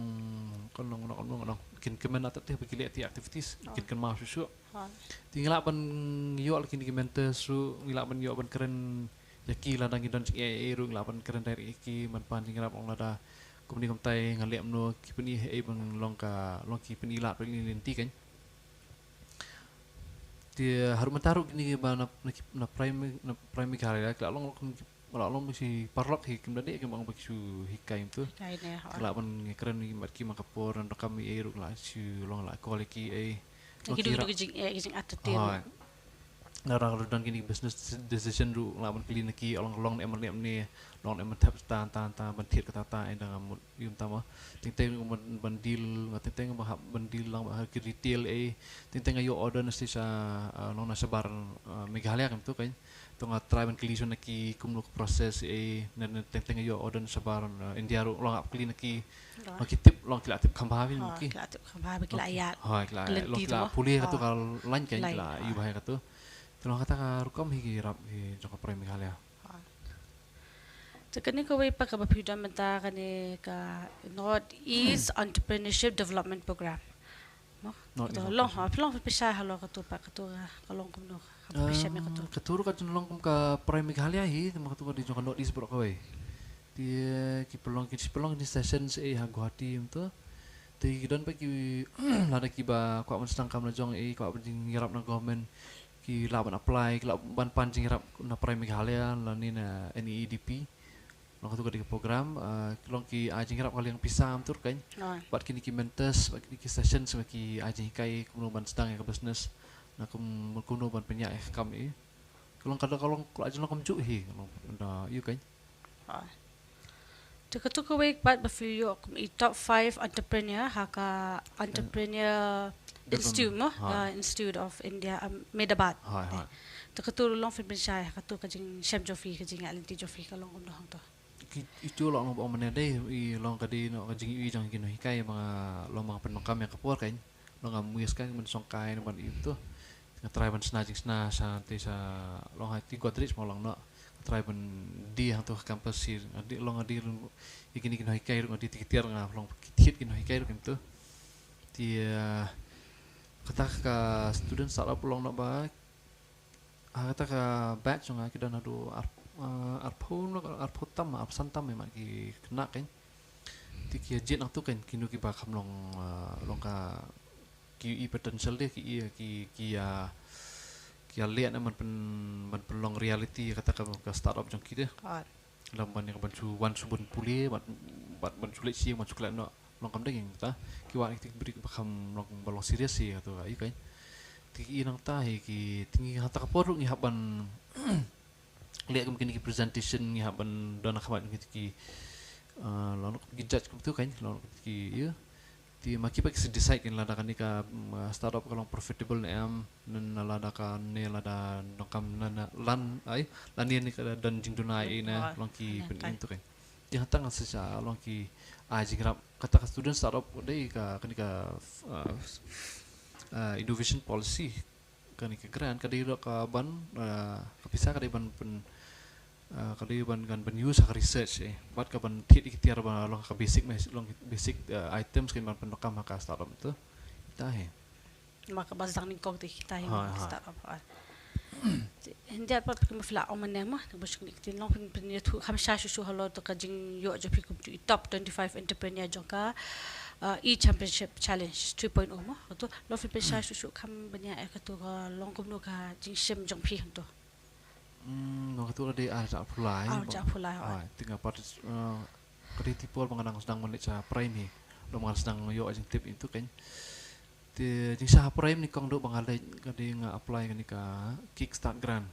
kan long kan long kan long kin kmen ata te ba ki leh te activities kin kynmaw shuh shuh. Te ngi lah ban ïoh la kine ki mentors ruh ngi lah ban ïoh ban kren ïa ki lada ngi don jingeh ei ruh ngi lah ban kren direct ïa ki ban pan jingïarap ong lada kumne kumtai nga leh kumno ki pyni ei ban long ka long ki pyni lad ba lynti kan. Te haduh mynta ruh kine ba na, na, na Prime, na Prime Meghalaya, ki la long ruh kum ki, la long shi paralok hi, kim da dei kim ong ba ki shu hikai kumto. Hikai ne, ha. Ki la ban ngi kren ïa ki mat ki ma ka por, na ka por ei ruh la shu long la call ïa ki ei. Ki dei ki jing, eh, ki jing attitude. Ha. Na rang ruh don kine business decision ruh la ban kylli na ki, ong long ne em ne em ne, long ne em thep ta ta ta ban thied kata ta, eh, dang mut ïum ta ma. Teng teng ban, ban deal, nga teng teng ban hap ban deal lang ba ha ki retail ei. Teng teng nga ïoh order na shisha, ah, long na shabar, ah, Meghalaya kumto kan. To nga try ban kylli shwa na ki kumno ka process ei, na, na teng teng nga ïoh order na shabar, ah, India ruh, long hap kylli na ki. Ba ki tip, long ki la tip kham bha ba ki. Ki la tip kham bha ba ki la ïa. Ha, ki la, long ki la pule kato ka line kan, ki la ïoh bha kato. To long kata ka rukom hi ki rap hi jong ka Prime Meghalaya. Te kane kawei pat kaba phi don mynta kane ka North East Entrepreneurship Development Program. Mo? Kato long, ha, phi long phi pynshai halor kato pat, kato ka long kumno, kaba phi shem ïa kato. Kato ruh ka jong long kum ka Prime Meghalaya hi, te ma kato ka dei jong ka North East baroh kawei. Te ki pynlong ki, pynlong ki sessions ei ha Guwahati kumto. Te ki don pat ki, lada kiba kwah ban sdang kam la jong ei, kwah ban jingïarap na government, ki lah ban apply, ki lah ban pan jingïarap na Prime Meghalaya lane na N E A D P. Long kato ka dei ka program, ah, long ki ai jingïarap ka liang pisa kumto kan. Bad kine ki mentors, bad kine ki sessions, bad ki ai jinghikai kumno ban sdang ïa ka business, na kum, kumno ban pynïaid ïa ka kam ei. Ka long ka, ka long ka jong long kumjuh hi, ka long da ïu kan. Te kato kawei pat ba phi ïoh kum i top five entrepreneur ha ka Entrepreneur Institute mo, ah, Institute of India, um, Ahmedabad. Te kato ruh long phin pynshai ha kato ka jingshem jong phi, ka jingïaid lynti jong phi ka long kumno hangto. Ki, itu long ba ong mynne dei, i long ka dei noh ka jingïohi jong ki nonghikai ba nga long ba nga pyndonkam ïa ka por kan. Long nga mih skai ban shongkai ban ïohi to. Nga try ban shna jingshna sha te sha long ha ti Godrej mo long noh. Nga try ban die hangto ha campus hi, nga die long nga die ïa kine ki nonghikai ruh, nga die te ki tiar, nga long ki thied ki nonghikai ruh kumto. Te, eh, kata ka student startup long noh ba ha kata ka batch jong nga ki don haduh ar, eh, arphew, arphew tam, arphew san tam ma ki khynnah kan. Te ki ïa jied nangto kan, kino kiba kham long, eh, long ka, ki i potential de, ki i, ki, ki ïa, ki ïa leh na ban pyn, ban pynlong reality kata ka, ka startup jong ki de. Lem ban ïa ka ban shu wan shu bun pule, ban, ban, ban shu leit sha ïing, ban shu klet noh, long kam dei ïing ta. Ki wan ki tik brik ba kham long, ba long serious hi kato ka, ïa kan. Te ki nangta hi ki, te ngi hangta ka por ruh ngi hap ban leh kum kine ki presentation, ngi hap ban don ha khmat kine ki, ah, long ki judge kumto kan, long ki, ïa. Te ma ki pat ki sa decide kan lada kane ka, mm, startup ka long profitable ne em, ne lada kane lada donkam ne, ne lan ai, lane ne ka don jingduna ei ne, long ki pynïeng to kan. Te hangta nga sa long ki ai jingïarap, kata ka student startup dei ka, kane ka, uh, uh, innovation policy. Kane ka grant ka dei ruh ka ban, uh, ka pisa ka dei ban pyn, uh, ka dei ban, kan ban use ha ka research, eh. Bad ka ban thied ïa ki tiar ba long ka basic, long basic, uh, items kan ban pyndonkam ha ka startup to. Te hi. Ma kaba sdang nyngkong te kita hi startup. Hynrei pat phi, ma phi la ong mynne mo, ba shu nik tin long phin, phin ïathuh kham sha shuh shuh halor to ka jingïoh jong phi kum tu i top twenty-five entrepreneur jong ka, uh, e-championship challenge three point oh mo. Kato long phin phin sha shuh shuh kham bniah ïa kato ka long kumno ka jingshem jong phi hangto. Hmm, long kato la dei ar hajar arphew lai. Ar hajar arphew lai. Ai, te nga pat, uh, ka dei te por ba nga dang sdang ban leit sha Prime hi. Long ba nga sdang ïoh jingtip ïa to kan. Te jingsha ha Prime nyngkong duh ba nga leit ka dei nga apply kane ka Kickstart grant.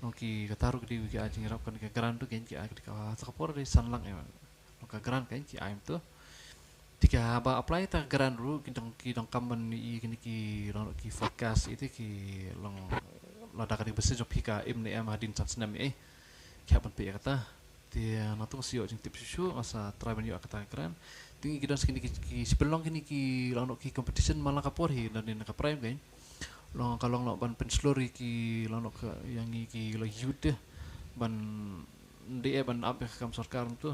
Long ki kata ruh ka dei ki ai jingïarap kane ka grant to kan ki ai ka dei ka sa ka por dei san lak ïa. Long ka grant kan ki ai to. Te haba apply ta grant ruh ki dang, ki donkam ban ïohi kine ki long ki forecast ïa te ki long lada ka dei business jong phi ka im ne em hadien san snem ïa. Ki hap ban peit ïa kata. Te, eh, nangta nga sa ïoh jingtip shuh shuh, nga sa try ban ïoh kata ka grant. Te ngi ki don sa kine ki, ki sa pynlong kine ki long noh ki competition man la ka por hi, lane na ka Prime kan. Long ka long noh ban pynshlur ïa ki long noh ka ïa ngi ki long youth te. Ban dei eh ban ap ïa ka kam sorkar to.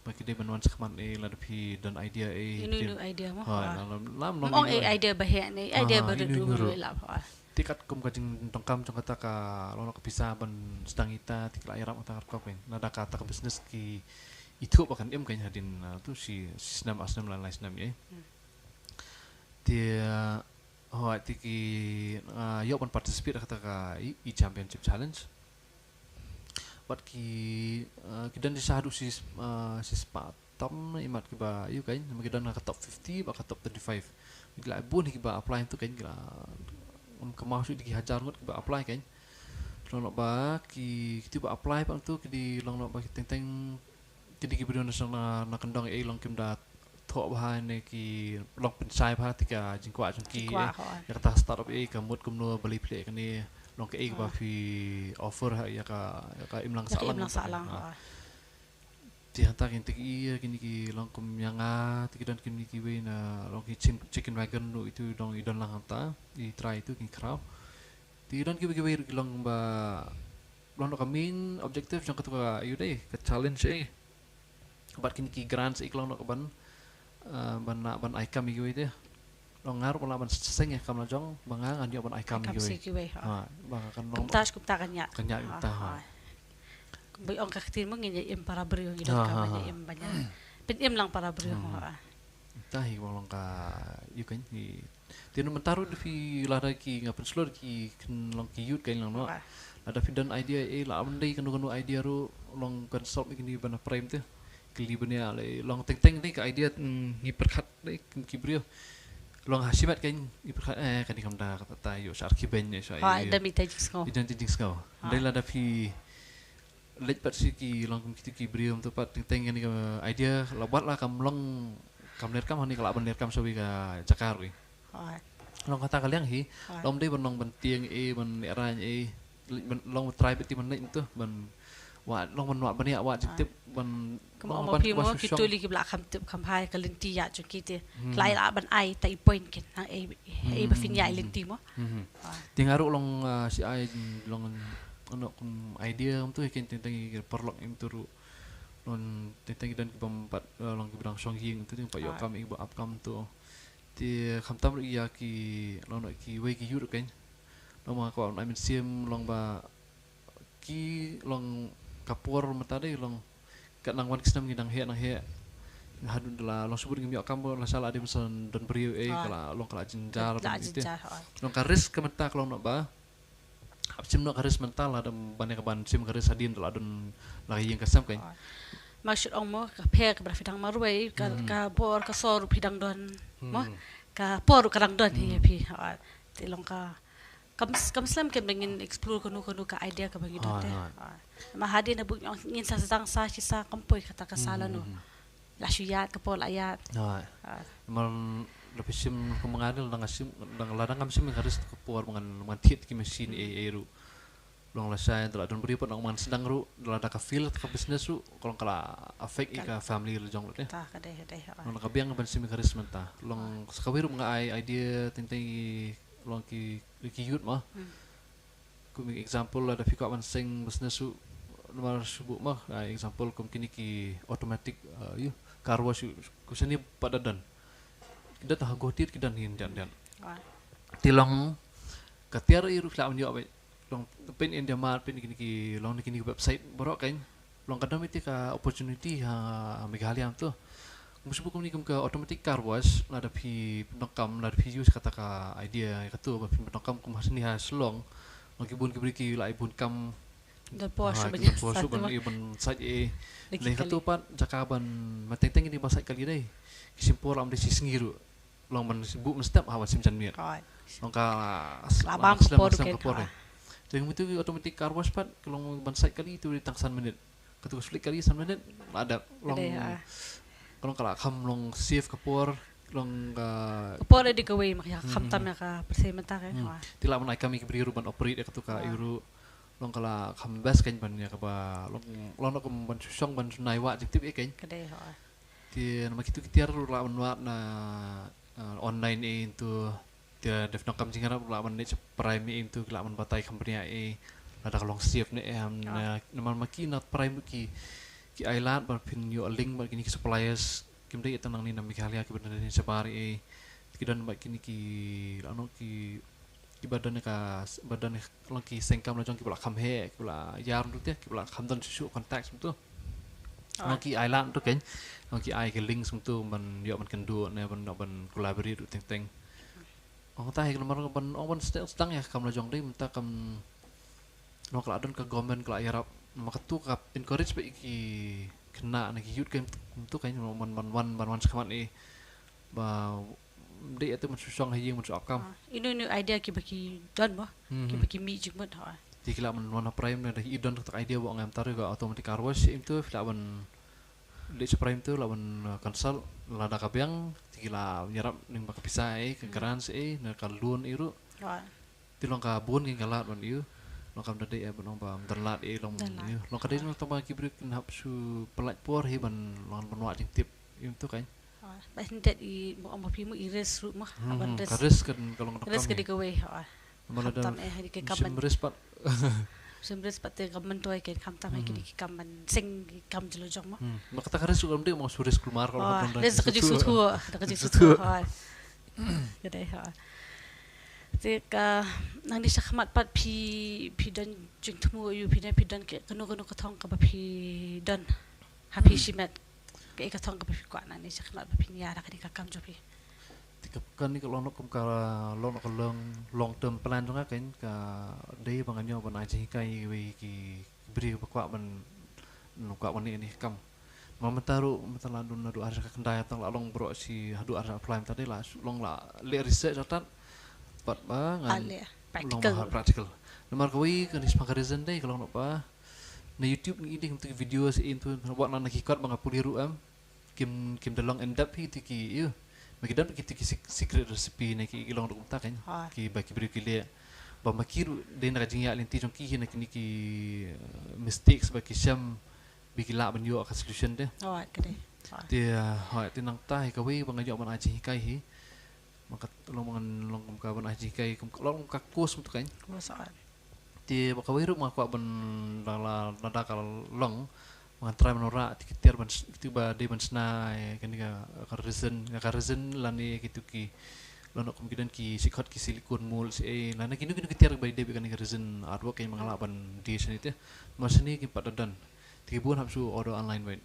Ba ki dei ban wan shakhmat eh lada phi don idea eh. Ïa ino ino idea mo. Ha, lam lam long ong eh idea ba heh ne, idea ba ri dur ruh. Te katkum ka jingdonkam jong kata ka long ka pisa ban sdang ïa ta, te ki la ïarap kata ka rukom kan. Lada kata ka business ki ithuh ba kan im kan hadien, uh, to shi, shi snem, ar snem, lai lai snem ïa. Te, uh, Hooid, te ki, ah, ïoh ban participate ha kata ka i, i Championship Challenge. Bad ki, ah, ki don shisha haduh shi, ah, shi spah tam, imat kiba ïoh kein, namar ki don ha ka top fifty bad ka top thirty-five. Ki la bun kiba apply tu kein, ki la, um, kynmaw shuh da ki hajar ngut kiba apply kein. Long noh ba ki, kito ba apply pat tu ki dei long noh ba ki teng teng, ki dei ki briew na shnong na, na kyndong, eh, long kim da thoh bha ne ki long pynshai bha ïa ka jingkwah jong ki, jingkwah, eh, hooid, ïa kata startup, eh, ka mut kumno, balei phi leh kane, long kaei kaba, hooid, phi offer ha ïa ka, ïa ka imlang, ïa ka sahlang, imlang sahlang, hooid. Hooid. Te hangta kine te ki, kine ki long kum ïa nga, te ki don kine kiwei na long ki chin-, chicken wagon ruh, itu dang i don lang hangta, i trai itu ki khraw. Te ki don kiwei kiwei ruh ki long ba, long noh ka main objective jong katu ka, ïa u dei ka challenge, eh. Bad kine ki grants, eh, ki long noh ka ban, eh, ban, ban ai kam ïa kiwei te. Long nga ruh ba lah ban seng ïa ka kam la jong ba nga ngan ïoh ban ai kam ïa kiwei. Ai kam sha kiwei, ha. Ha, ba nga kan long kumta, kumta kan ïa, kan ïa, ha, kumta, ha. Kumba ong ka ktien mo, ngin ïa im para briew, ngi donkam, ha, ha, ban ïa im, ban ïa pyn-im lang para briew, hmm, ha. Te hi ba long ka, ïa kein hi. Te na mynta ruh da phi, lada ki, nga pynslur ki, kin long ki youth kein long noh. Lada phi don idea, eh, lah ban dei kano kano idea ruh, long consult ïa kine ba na prem te. Kylli bniah lei, long teng teng dei ka idea, mm, ngi pyrkhat dei ki briew. Long ha shimet kein ngi pyrkhat, eh, kane kam da kata ta ïoh sha arkiben ne sha, ha, ïa, da mih te jingsngew. Ïa, da mih te jingsngew. Ha. Dei lada phi leit pat sha ki long kum kito ki briew to pat teng teng kane ka idea la wat la kam long, kam leit kam, hani ka lah ban leit kam sha kawei ka jaka ruh. Hooid. Long kata ka liang hi, hooid, long dei ban long ban tieng, eh, ban lehrain, eh, ban long trai beit te ban leit to, ban wad, long ban wad bniah, wad jingtip, hooid, ban kumba long ong ban phi mo, kito lei kiba lah kham tip kham bha ïa ka lynti ïaid jong ki te. Hmm. Ki lah ban ai ta i point kein, ha, eh, eh, ba phin ïaid lynti mo. Hmm. Hooid. Te nga ruh long, ah, shi ai long, long kum idea kumto hi kein, teng teng ki paralok kumto ruh. Long teng teng ki don kibym pat, eh, long kiba dang shong ïing kumto, teng pat ïoh kam, eh, ba ap kam to. Te khamtam ruh ïa ki, long noh kiwei ki youth ruh kein. Long ma ka wan ai mynsiem long ba ki long ka por mynta dei long ka nang wan ki snem ngi dang heh, nang heh. Nga hadien da la long shibun ngim ïoh kam, ba la sha la dei mynsan don briew, eh, ka la long ka la jynjar, ka la jynjar, hooid. Long ka risk ka mynta ka long noh ba hap shim noh ka risk mynta, lada ban ïa ka ban shim ka risk hadien da la don la ka ïing ka sem kein. Hooid. Ma shu ong mo ka pher kaba phi dang marwei, ka, hmm, ka bor ka sor ruh phi dang don mo. Hmm. Ka por ruh ka dang don hi, hmm, ïa phi. Hooid. Te long ka, kam, kam slem kein ba ngin explore kano kano ka idea kaba ngi don te. Hooid, hooid. Hooid. Ma hadien na bun ngin sa sdang sa shi sa kam poi kata ka sa lano. Hmm, hmm, hmm. La shu ïaid ka por la ïaid. Hooid. Hooid. Namar la phi shim kum nga dei, la dang shim, dang, la dang ngam shim ka risk ka por ba ngan, ngan thied ki machine, hmm, ei ei ruh. Long la shai da la don briew pat nang man sdang ruh, da la da ka fail ka business ruh, ka long ka la affect ïa ka family la jong ruh te. Ta ka dei, ka dei, hooid. Long ka biang ban shim ka risk mynta. Long, hooid, sa kawei ruh nga ai idea teng teng ïa, long ki, ki youth mo. Hmm. Kum example lada phi kwah ban seng business ruh, namar shu buh mo, ah, example kum kine ki automatic, ah, ïa, car wash ruh, kum shane pat da don. Ki don ha Guwahati ki don hi jan jan. Wah. Te long ka tiar ïa ruh phi lah ban ïoh beit. Long Pan India Mart, Pan kine ki, long kine ki website baroh kein. Long ka don ïa ka opportunity ha Meghalaya to. Kum shu buh kumne kum ka automatic car wash, lada phi pyndonkam, lada phi use kata ka idea katu, ba phi pyndonkam kum ha sini ha Shillong. Long ki bun ki briew ki la ai bun kam. Don por shu ban, don por shu ban, ban sait, eh. Lei katu pat jaka ban, ma teng teng kine ba sait kali dei. Ki shim por lam dei shi sngi ruh. Long ban buh mynstep ha ban shim janmiet. Long ka la bam ka por, ka por. Te kum itu ki automatic car wash pat, ka long ban sait kali itu dei tang san minit. Katu ka shu leit kali san minit, la dep. Long, ka long ka la kham long save ka por, long ka por dei kawei ma ka ïa kham tam ïa ka pyrthei mynta ka. Te la ban ai kam ïa ki briew ruh ban operate ïa katu ka ïa ruh. Long ka la kham best kein ban ïa kaba long, long da kum ban shu shong ban shu nai wah jingtip ïa kein. Ka dei, ha. Te namar kitu ki tiar ruh la ban wad na, eh, online ïa into Te dep nang kam jingïarap la ban leit sha Prime ïa into ki la ban batai kham bniah ïa lada ka long save ne em. Namar ma ki na Prime ki, ki ai lad ba phin ïoh link bad kine ki suppliers, kim dei tang nangne na Meghalaya, kiba don nangne shabar ïa. Ki don bad kine ki, lano ki, kiba don ka, ba don long ki seng kam la jong kiba la kham heh, kiba la ïar ruh te, kiba la kham don shuh shuh contact sum tu. Long ki ai lad tu kein, long ki ai ki link sum tu ban ïoh ban kynduh ne ban, ban collaborate ruh teng teng. Ong ta hi ka lamar ban ong ban sdang sdang ïa ka kam la jong dei mynta kam. Nong ka la don ka government ka la ïarap. Ma katu ka encourage ba ki khynnah na ki youth ka mynta ka ban ban ban ban ban shakhmat i ba dei atu ban shu shong ha ïing ban shu ap kam. Ah, ino ino idea kiba ki don ba. Mhm. Kiba ki mih jingmut ha. Te ki lah ban wan ha prime na da i don ka idea ba ong em tar ka automatic car wash im tu phi lah ban leh sha prime tu lah ban, uh, consult lada ka biang te ki lah ban ïarap ning ba ka pisa eh ka grant eh na ka loan eh ruh. Te long ka bun ki ka lad ban ïoh. Long kam da dei eh ban ong ba ym don lad eh long ym ïoh. Long ka dei long tang ba ki briew kin hap shu pynlait por hi ban long ban wad jingtip im tu kan. Ba hyndet i mo mo phi mo i risk ruh mo. Hmm, ban risk. Ka risk kan ka long ka risk ka dei kawei ha. Khamtam eh ha dei ka kam ban risk pat. Sim risk pat te kam ban toi ken khamtam eh ki dei ki kam ban sing ki kam jylla jong mo. Hmm. Ma kata ka risk ruh kam dei mo su risk kulmar ka long risk ka jingsutu. Ka jingsutu. Ka dei ha. Te ka nang ni shakhmat pat phi phi don jingthmu ïa phi ne phi don ke kano kano ka thong kaba phi don. Ha phi shimet. Ke ka thong kaba phi kwah na ni shakhmat ba phi nia da ka ni ka kam jong phi. Te ka kani ka long kum ka long ka long long term plan jong ka kan ka dei ba ngan ïoh ban ai jinghikai ïa ki briew ba kwah ban kwah ban ni ni kam. Ma mynta ruh mynta la dun na du ar ka khyndai tang la long bro si ha du ar apply mynta dei la long la leh research atat pat ba ngan long practical. Namar kawei ka ni spang ka reason dei ka long ba na YouTube ngi ding tu video si in tu wat na ki kot ba nga puli ruh em kim kim da long in depth hi tu ki yu ma ki dang ki tu ki secret recipe na ki long ruh ta kan ki ba ki briew ki leh ba ma ki ruh dei na ka jingïaid lynti jong ki hi na ki ni ki mistakes ba ki shem ba ki lah ban ïoh ka solution te. Te hoi te nang ta hi kawei ba nga ïoh ban ai jinghikai hi. Ma ka long ban long kum ka ban ai jinghikai kum long kum ka course mutu kan. Te ba kawei ruh ma kwah ban la la da ka long ban try ban ora ti ki tiar ban ti ba dei ban sna kan ka ka resin ka resin lane ki tu ki lano kum ki dan ki sikhot ki silicone mold si e lane ki nu ki nu ki tiar ba dei kan ka resin artwork kan mangala ban di sini te ma sini ki pat dan ti bun hap su order online wait.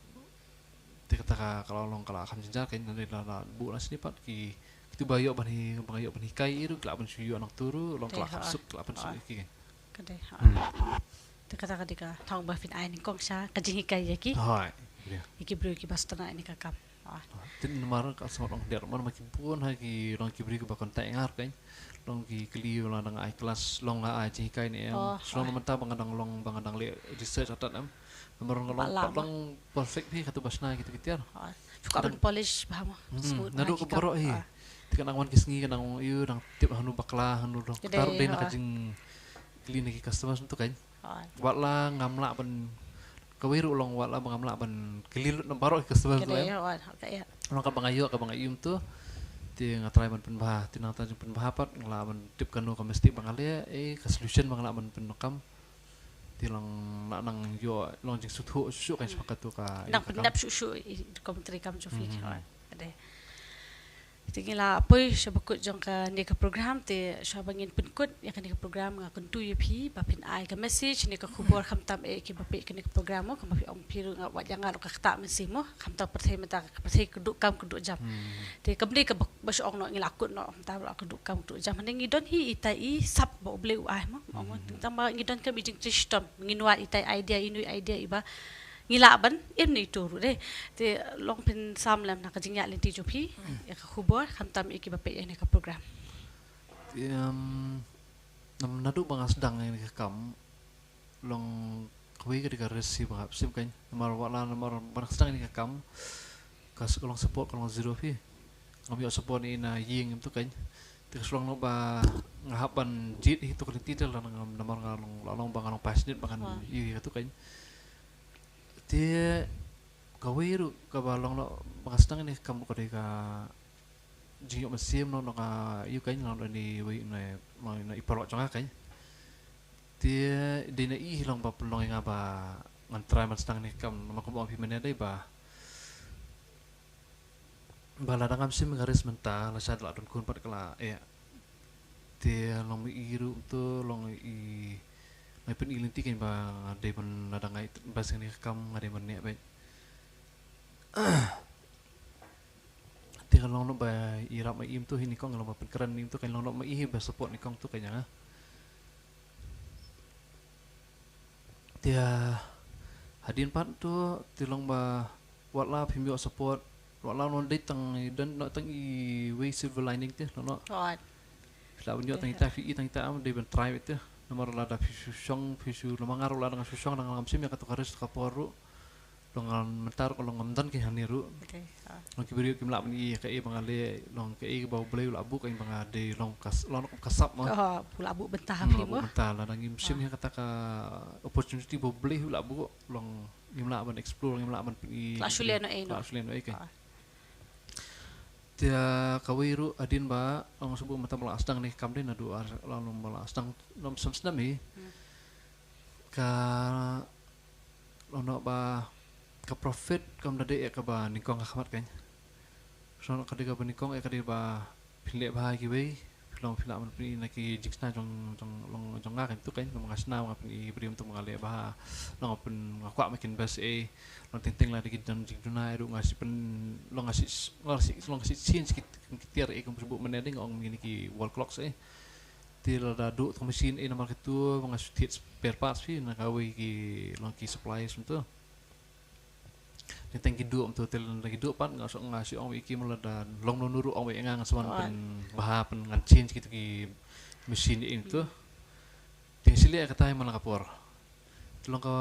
Te kata ka ka long ka la kham jynjar kan nang la la bu la sini pat ki kitu ba ïoh ban hi ba ïoh ban hikai i ruh la ban shu ïoh nang turu long ka la kham suk la ban suk ki. Ka dei ha. Te kata ka dei ka thong ba phin ai nyngkong sha ka jinghikai ïa ki. Hai. Ïa ki briew ki ba sdang ïa ni ka kam. Tin namar ka sngewt ong der man ma ki bun ha ki long ki briew ki ba contact ngar kan. Long ki kli la dang ai class long ai jinghikai ne em. Long mynta ba nga dang long ba nga dang leh research atat em. Namar nga long pat long perfect hi katu ba sna kitu ki tiar. Ka ban polish ba mo. Naduh ka baroh hi. Ti ka nang wan ki sngi ka nang yu dang tip hanu bakla hanu dang tar dei na ka jing kli na ki customers tu kan. Wat la ngam lah ban kawei ruh long wat la ba ngam lah ban kli lut na baroh ki customers tu. Long ka ba nga yu ka ba nga yu tu. Ti nga try ban pynbha ti nang ta jing pynbha pat nga lah ban tip kanu ka mistake ba nga leh eh ka solution ba nga lah ban pynkam. Ti long na nang ïoh long jingsngewthuh shuh kan shuh katu ka nang pyndap shuh shuh i commentary kam jong phi. Ka dei. Te ngi la poi sha ba kut jong kane ka program te sha ba ngin pynkut ïa kane ka program nga kyntu ïa phi ba phin ai ka message ne ka khubor khamtam eh ki ba peit kane ka program mo khamtam phi ong phi ruh nga wat ïa nga ruh ka ktah mynsiem mo khamtam pyrthei mynta ka pyrthei ka duh kam ka duh jam. Te kam dei ka ba shu ong noh ngi la kut noh mynta ruh ka duh kam ka duh jam ne ngi don hi ita i sap ba U Blei u ai mo. Tang ba ngi don kam i jingshitom ngi wad ita i idea i nu i idea i ba ngi lah ban im ne itu ruh dei. Te long phin sam lem na ka jingïaid lynti jong phi ïa ka khubor khamtam ïa ki ba peit ïa ne ka program. Te em nam naduh ba nga sdang ïa ne ka kam long kawei ka dei ka risk hi ba nga hap sim kan namar wat la namar ba nga sdang ïa ne ka kam ka long support ka long zero phi. Ngam ïoh support ne na ïing tu kan. Te ka shlong long ba nga hap ban jied hi tu ka lynti te la namar nga long la long ba nga long passionate ba ngan ïa tu kan. Te kawei ruh kaba long noh ba nga sdang ne kam ruh ka dei ka jingïoh mynsiem noh noh ka ïoh ka long noh ni wei na i paralok jong nga ka. Te dei na i long ba pynlong ïa nga ba ngan try ban sdang ne kam ma kumba ong phi mynne dei ba ba lada ngam sim ka risk mynta la sha la don khun pat ka la eh. Te long i ruh to long i ngai pyn i lynti kan ba nga dei ban lada ngai ba sdang ne kam nga dei ban ne ba. Te Ka long noh ba i rap ma i mynta hi nyngkong, ka long ba pynkren i mynta, ka long noh ma i hi ba support nyngkong tu ka ïa nga. Te hadien pat tu te long ba wat la phim ïoh support, wat la noh dei tang i don noh tang iwei silver lining te noh noh. Phi lah ban ïoh tang ita, phi i tang ita, am dei ban try beit te. Namar lada phi shu shong, phi shu, namar nga ruh lada nga shu shong, lada ngam shim ïa kato ka risk ka por ruh, long ngan mynta ruh, long ngam don ki hangne ruh. Long ki briew kim lah ban ïohi ïa kaei ba nga leh, long kaei ba U Blei u la buh, kaei ba nga dei, long ka, long ka sap ma. U la buh bynta ha phi ma. Bynta, lada ngim shim ïa kata ka opportunity ba U Blei u la buh, long ngim lah ban explore, ngim lah ban pyni. Lah shu leh noh ei noh. Lah shu leh noh ei kaei. Te kawei ruh hadien ba, long shu buh mynta ba la sdang ne kam dei naduh ar, long ba la sdang, long sem snem hi. Ka, long noh ba ka profit kam da dei ïa kaba nyngkong ha khmat kein. Shu noh ka dei kaba nyngkong ïa ka dei ba phin leh bha kiwei, phi long phi lah ban pyni na ki jingshna jong, jong, long jong nga kein tu kein, long nga shna nga pyni briew tu nga leh bha, long pyn, nga kwah ma kin best ei, long teng teng lada ki don jingduna ei ruh nga shu pyn, long nga shu, long shu, long shu change ki, ki tiar ei kum shu buh mynne dei nga ong kine ki wall clocks ei. Te lada duh tang machine ei namar kito ba nga shu thied spare parts phi na kawei ki long ki suppliers mynta. Teng teng ki duh mynta te lada ki duh pat nga shu, nga shu ong ïa ki mynta lada long noh ruh ong ïa nga, nga shu wan pynbha pyn ngan change kito ki machine ei mynta. Te nga shu leh kata hi man la ka por. Te long ka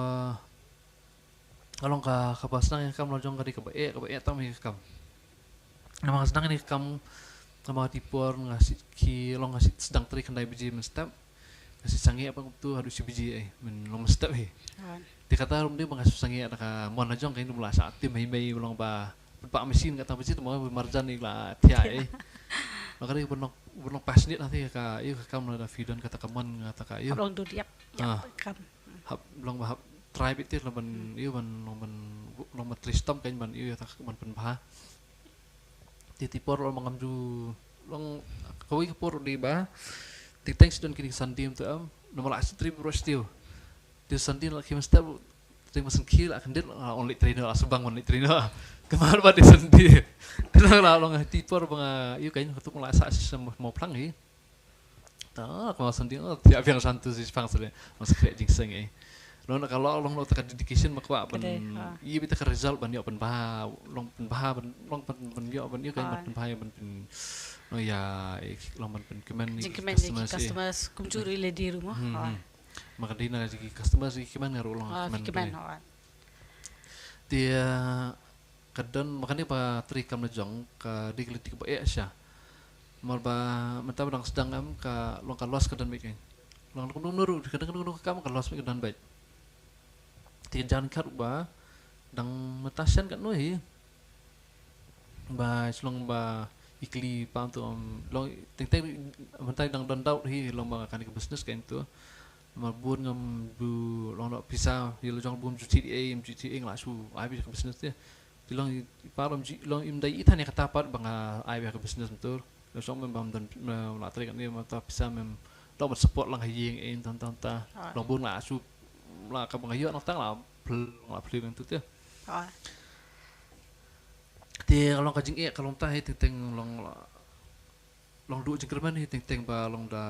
Ka long ka, kaba sdang ïa ka kam la jong ka dei kaba eh, kaba eh tam ïa ka kam. Namar nga sdang ïa ka kam, namar te por nga shu, ki long nga shu sdang trei khyndai baje mynstep. Nga shu sangeh pat kumtu haduh shi baje ei, myn long mynstep hi. Te kata ruh ym dei ba nga shu sangeh da ka mon la jong ka, ïa ka long ba la shah tim hei mei, long ba pynpah machine kata baje te mo marjan ei la thiah ei. Ka dei ban long, ban long passionate ha te ka, ïa ka kam lada phi don kata ka mon kata ka, ïa. Long dul ïap, ïap kam. Hap long ba hap try beit te long ban, ïa ban, long ban, long ban trei shitom kein ban, ïa ta ban pynbha. Te te por long ba ngam ju, long kawei ka por dei ba teng teng shu don kine ki Sunday mynta em, namar la shu trei brush te. Te Sunday la ki mynstep, te ma sngewkhia la kyndit, la ong leit trei noh, la shu bang ban leit trei noh. Kamar ba te Sunday. Te long la long te por ba nga, ïa kein katu la sa shu mo phlang hi. Ta, ka ma Sunday, oh, thiah biang shantu shi phang sade. Mas khreh jingseng ei. Long na ka long, long na ka dedication ma kwah ban, ïa beit ka result ban ïoh pynbha, long pynbha ban, long pyn, ban ïoh ban ïoh kein ban pynbha ban pyn, long ïa, long ban pynkmen ïa ki customers, kumjuh ruh ïa lade ruh mo. Ma ka dei na ki customers ki kmen nga ruh long kmen. Te, Ka don, ma kane ba trei kam la jong, ka dei ka lynti kaba eh sha. Namar ba mynta ba dang sdang em ka long ka loss ka don beit kein. Long kumno kumno ruh, ka don kumno kumno ka kam ka loss beit ka don beit. Te jan kat ba dang mynta shen katno hi. Ba shlong ba i kli pam tu em, long teng teng mynta dang don doubt hi long ba kane ka business kein tu. Namar bun ngam ju long noh pisa, ïa la jong bun ju thied ei, ju thied ei nga la shu ai beit ka business te. Te long i par long ju, long im dei i than ïa kata pat ba nga ai beit ka business mynta. Long shong mem bam don, mem la trei kane mynta pisa mem long ban support lang ha ïing ei tang tang ta. Long bun nga la shu la ka ba nga ïoh nangta la phylla, la phylla mynta te. Te long ka jingeh ka long ta hi teng teng long la Long duh jingkyrmen hi teng teng ba long da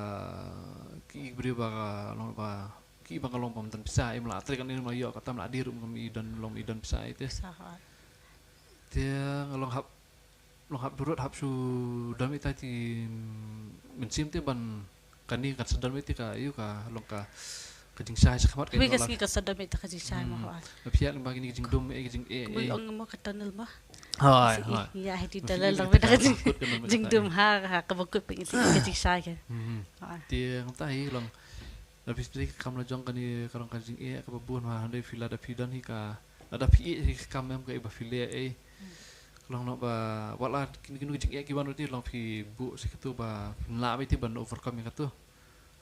ki briew ba long ba ki ba nga long bym don pisa, im la trei kane ma ïoh kata ma la dei ruh ngam i don, long i don pisa i te. Te nga long hap, long hap durot hap shu don ita ti mynsiem te ban kane kan sa don ita ka ïoh ka long ka Ka jingshai shakhmat ka. Wi ka sngi ka sa da mei ta ka jingshai ma hoi. Ba phi ïa ba kini ka jingdum eh ka jing eh. Ka ong mo ka tunnel ma. Hoi hoi. Ïa hei ti tunnel dang mei ta ka jingdum ha ha ka ba kut pyngi ka jingshai ka. Te ngta hi long. Na phi sdei ka kam la jong kani ka long ka jing eh ka ba bun ha hynrei phi lada phi don hi ka lada phi eh hi ka kam em ka eh ba phi leh eh. Ka long noh ba wat la kini kini ka jing eh ki wan ruh ti long phi buh sa katu ba phi lah mei ti ban overcome ïa katu.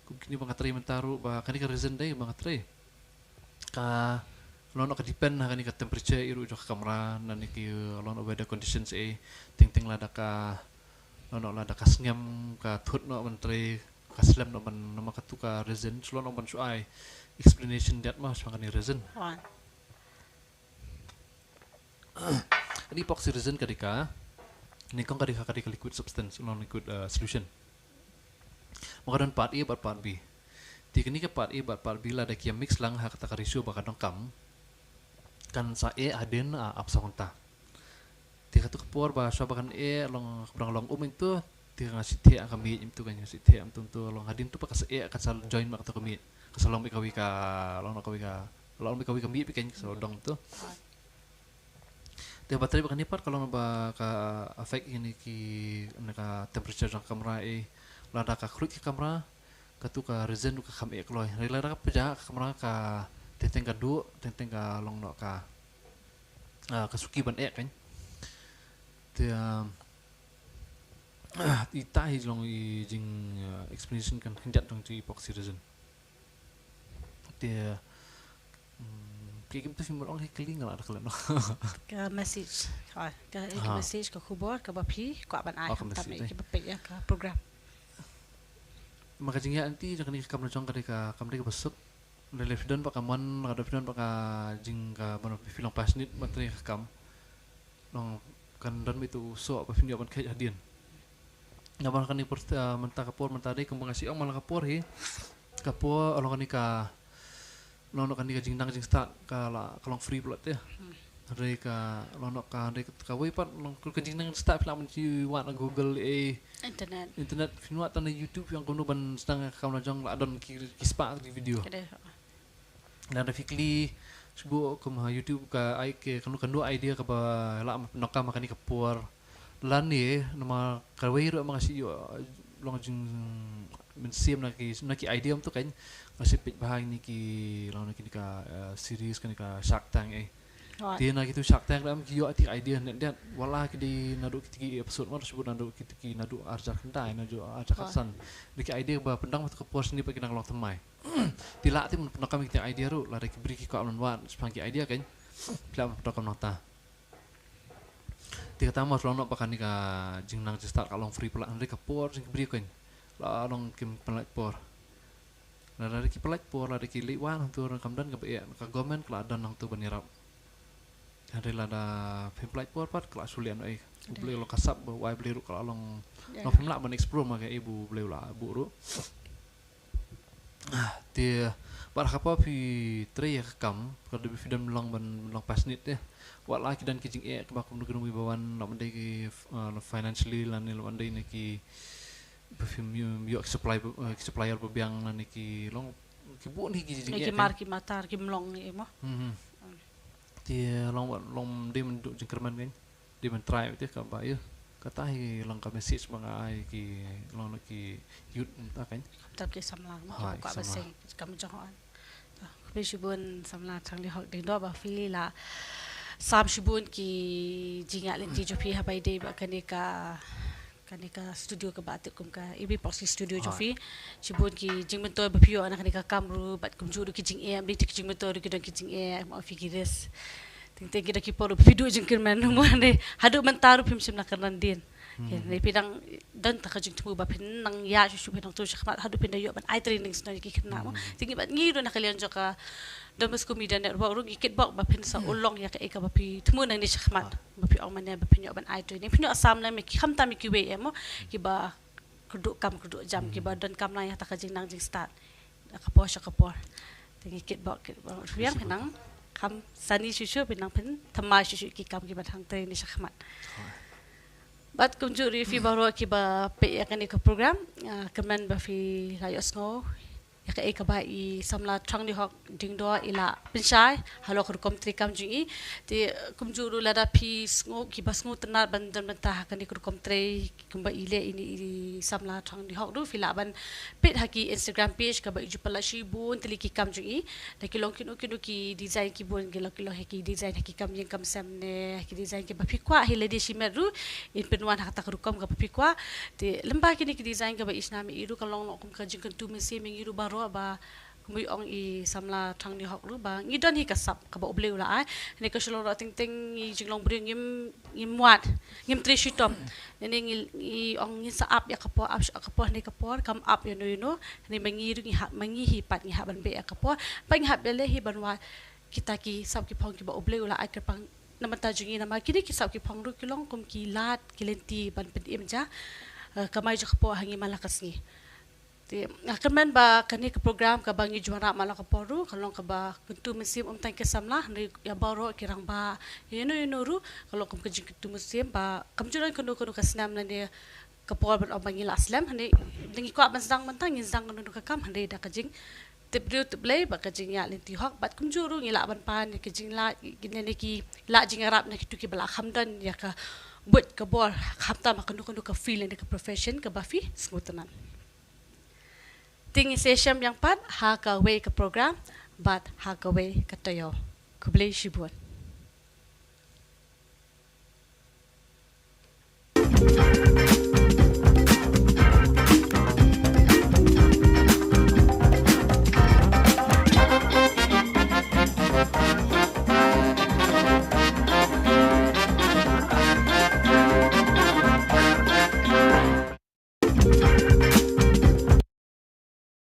Kum kine ba nga trei mynta ruh ba kane ka reason dei ba nga trei. Ka long noh ka depend ha kane ka temperature i ruh jong ka kamra, na ne ki long noh weather conditions eh, teng teng lada ka long noh lada ka sngem ka thut noh ban trei, ka slem noh ban namar katu ka reason, shu long noh ban shu ai explanation diat ma shu kane reason. Ani epoxy resin ka dei ka, Nyngkong ka dei ka, ka dei ka liquid substance, non liquid, eh, solution. Ma ka don part A bad part B. Te kane ka part A bad part B lada ki ïa mix lang ha kata ka ratio ba ka donkam, kan sa eh hadien, ah, ap sa kynta. Te kato ka por ba shuwa ba kan eh long, ka dang long um ïa to, te nga shu theh ka miej ïa to, kan nga shu theh ïa to, to long hadien to ba ka sa eh, ka sa join ma kato ka miej. Ka sa long beit kawei ka, long kawei ka, long beit kawei ka miej beit, kan ka sa dong to. Te ba trei ba kane pat ka long ba ka affect ïa kine ki, na ka temperature jong ka kamra, eh, lada ka khluit ka kamra, kato ka resin ka kham eh kloi. Hynrei lada ka pjah ka kamra, ka teng teng ka duh, teng teng ka long noh ka, ah, ka suki ban eh, kan. Te, um, ita hi long i jing, uh, explanation kan khyndiat jong i epoxy resin. Te, mm, ki kim tu film ong hi kali nga la da kali noh. Ka message. Ha, ka, ka Ha. message, ka khubor kaba phi kwah ban ai Oh, ka khamtam message, eh, eh. kiba peit ïa ka program. Ma ka jingïaid lynti jong kane ka kam la jong ka dei ka, kam dei kaba suk. Lada phi don bad ka mon, lada phi don bad ka jing, ka ban phi long passionate ban trei ka kam, long kan don beit u soh ba phin ïoh ban kheit hadien. Namar kane por, ah, mynta ka por mynta dei kumba nga shu ong man la ka por hi. Ka por, ah, long kane ka, long noh kane ka jingnang jingstad ka la, ka long free palat te. Hmm. Hynrei ka, long noh ka, hynrei ka, kawei pat long ka jingnang jingstad phi lah ban shu wad na Google, eh, Internet. Internet, phin wad tang na YouTube, ïa kumno ban sdang ka kam la jong, la don ki, ki spah ki video. Ka dei. Lada phi kylli shuh kum ha YouTube ka ai ka, kano kano idea kaba lah ban pyndonkam ha kane ka por. Lane namar kawei ruh ma nga shu ïoh long jingmynsiem na ki, na ki idea ym to, kan nga shu peit bha ïa kine ki, long na kine ka, eh, series, kane ka Shark Tank, eh. Right. Te na kitu Shark Tank ruh ki ïoh ïa ki idea ne dei, wat la ki dei naduh kito ki episode, wat la shu naduh kito ki, naduh arhajar khyndai, naduh arhajar Right. khatsan. Dei ki idea ba pyndonkam ha kato ka por, shane pat ki nang long thymmai. Te lah te ban pyndonkam ïa kita ki idea ruh, lada ki briew ki kwah ban wad shaphang ki idea, kan phi lah ban pyndonkam nangta. Te kata mo, long noh ba kane ka jingnang jingstad ka long free palat, hynrei ka por jong ki briew, kan la long kim pynlait por. Lada ki pynlait por, lada ki leit wad hangto, ruh kam don kaba eh, ka government ka la don hangto ban ïarap. Hynrei lada phim pynlait por pat ka la shu leh noh ei. Ka dei. Blei long ka sap ba wai, Blei ruh ka la long, Ïa. long phim lah ban explore ma ka, eh, ba Blei la buh ruh. Ah, te bad ha kaba phi trei ïa ka kam, ka dei ba phi don long ban long passionate te. Wat la ki don ki jingeh kaba kumno kumno ba wan, lah ban dei ki, ah, financially lane lah ban dei na ki ba phim ïoh, ïoh ki supply, eh, ki supplier ba biang lane ki long ki bun hi ki jingeh, Ki kan? mar ki matar ki mlong, eh, mo. Hmm, hmm. Hmm. Te long, long dei ban duh jingkyrmen, kan? Dei ban try te kaba ïa. Kata hi long ka message ba nga ai ki, long na ki youth mynta, kan? Tap ki samla mo, Hai, ki buka samla. Baseng kam jong hon. Khublei shibun samla Thangliehok Diengdoh ba phi la sam shibun ki jingïaid lynti jong phi haba ïadei bad kane ka, kane ka studio kaba tip kum ka Epoxy Studio jong Hai. phi. Shibun ki jingmyntoi ba phi ïoh na kane ka kam ruh, bad kumjuh ruh ki jingeh, ym dei ki jingmyntoi ruh, ki don ki jingeh, ma phi ki risk. Teng teng ki don ki por ruh phi duh jingkyrmen mo, ne haduh mynta ruh phim shym la kyrmen dien. Hmm. Phi dang don ta ka jingthmu ba phin nang ïa shuh shuh, phin nang tu shakhmat haduh phin da ïoh ban ai training shuh ïa ki khynnah mo. Hmm. Te ngi bad ngi ruh na ka liang jong ka Don Bosco Media Network ruh ngi kitbok ba phin sa Hmm. u long ïa kaei kaba phi thmu nangne shakhmat. Ah. Ba phi ong mynne ba phin ïoh ban ai training, phin ïoh sam lem ïa ki, khamtam ïa kiwei, eh, mo, kiba kyrduh kam kyrduh jam, Hmm. kiba donkam lang ïa kata ka jingnang jingstad. Ka por sha ka por. Te ngi kitbok, kitbok. Phi Phi nang kham sani shuh shuh, phi nang pynthymmai shuh shuh ki kam kiba hangtei ne shakhmat. Hooid. Bad kumjuh ruh ïa phi baroh kiba peit ïa kane ka program, ah, kyrmen ba phi la ïohsngew ïa kaei kaba i samla Thangliehok Diengdoh i la pynshai halor ka rukom treikam jong i. Te kumjuh ruh lada phi sngew, kiba sngewtynnat ban don bynta ha kane ka rukom trei kumba i leh ine i samla Thangliehok ruh, phi lah ban peit ha ki Instagram page kaba i ju pynlait shibun tylli ki kam jong i. Da ki long kino kino ki design, ki bun ki long, ki long ha ki design ha ki kam ïing kam sem ne ha ki design kiba phi kwah hi lade shimet ruh, in pynwan ha kata ka rukom kaba phi kwah. Te lyngba kine ki design kaba i shna ma i ruh ka long noh kum ka jingkyntu mynsiem ïa ngi ruh baroh ba kumba i ong i samla Thangliehok ruh ba ngi don hi ka sap kaba U Blei u la ai. Hynrei ka shu long ruh teng teng ngi jinglong briew ngim, ngim wad, ngim trei shitom. Hynrei ngi, ngi ong ngin sa ap ïa ka por, ap shuh ka por, hynrei ka por kam ap ïano ïano. Hynrei ma ngi ruh ngi hap, ma ngi hi pat ngi hap ban beh ïa ka por. Pat ngi hap beh leh hi ban wad kita ki sap ki phong kiba U Blei u la ai kyrpang na mynta jong ngi, namar kine ki sap ki phong ruh ki long kum ki lad ki lynti ban pynim ja, eh, kamai jong ka pop ha ngi man la ka sngi. Te nga kyrmen ba kane ka program kaba ngi ju wanrah man la ka por ruh ka long kaba kyntu mynsiem, ym tang ki samla, hynrei ïa baroh ki rangbah, ïano ïano ruh ka long kum ka jingkyntu mynsiem ba kam ju don kano kano ka snem lane ka por ban ong ba ngi la slem, hynrei lada ngi kwah ban sdang mynta ngin sdang kano kano ka kam, hynrei da ka jingtip briew tip Blei bad ka jingïaid lynti hok, bad kumjuh ruh ngi lah ban pan ïa ka jinglait, kine ne ki lad jingïarap na kito kiba la kham don ïa ka buit ka bor, khamtam ha kano kano ka field ne ka profession kaba phi sngewtynnad. Te ngin sa ïashem biang pat ha kawei ka program bad ha kawei ka taïew. Khublei shibun.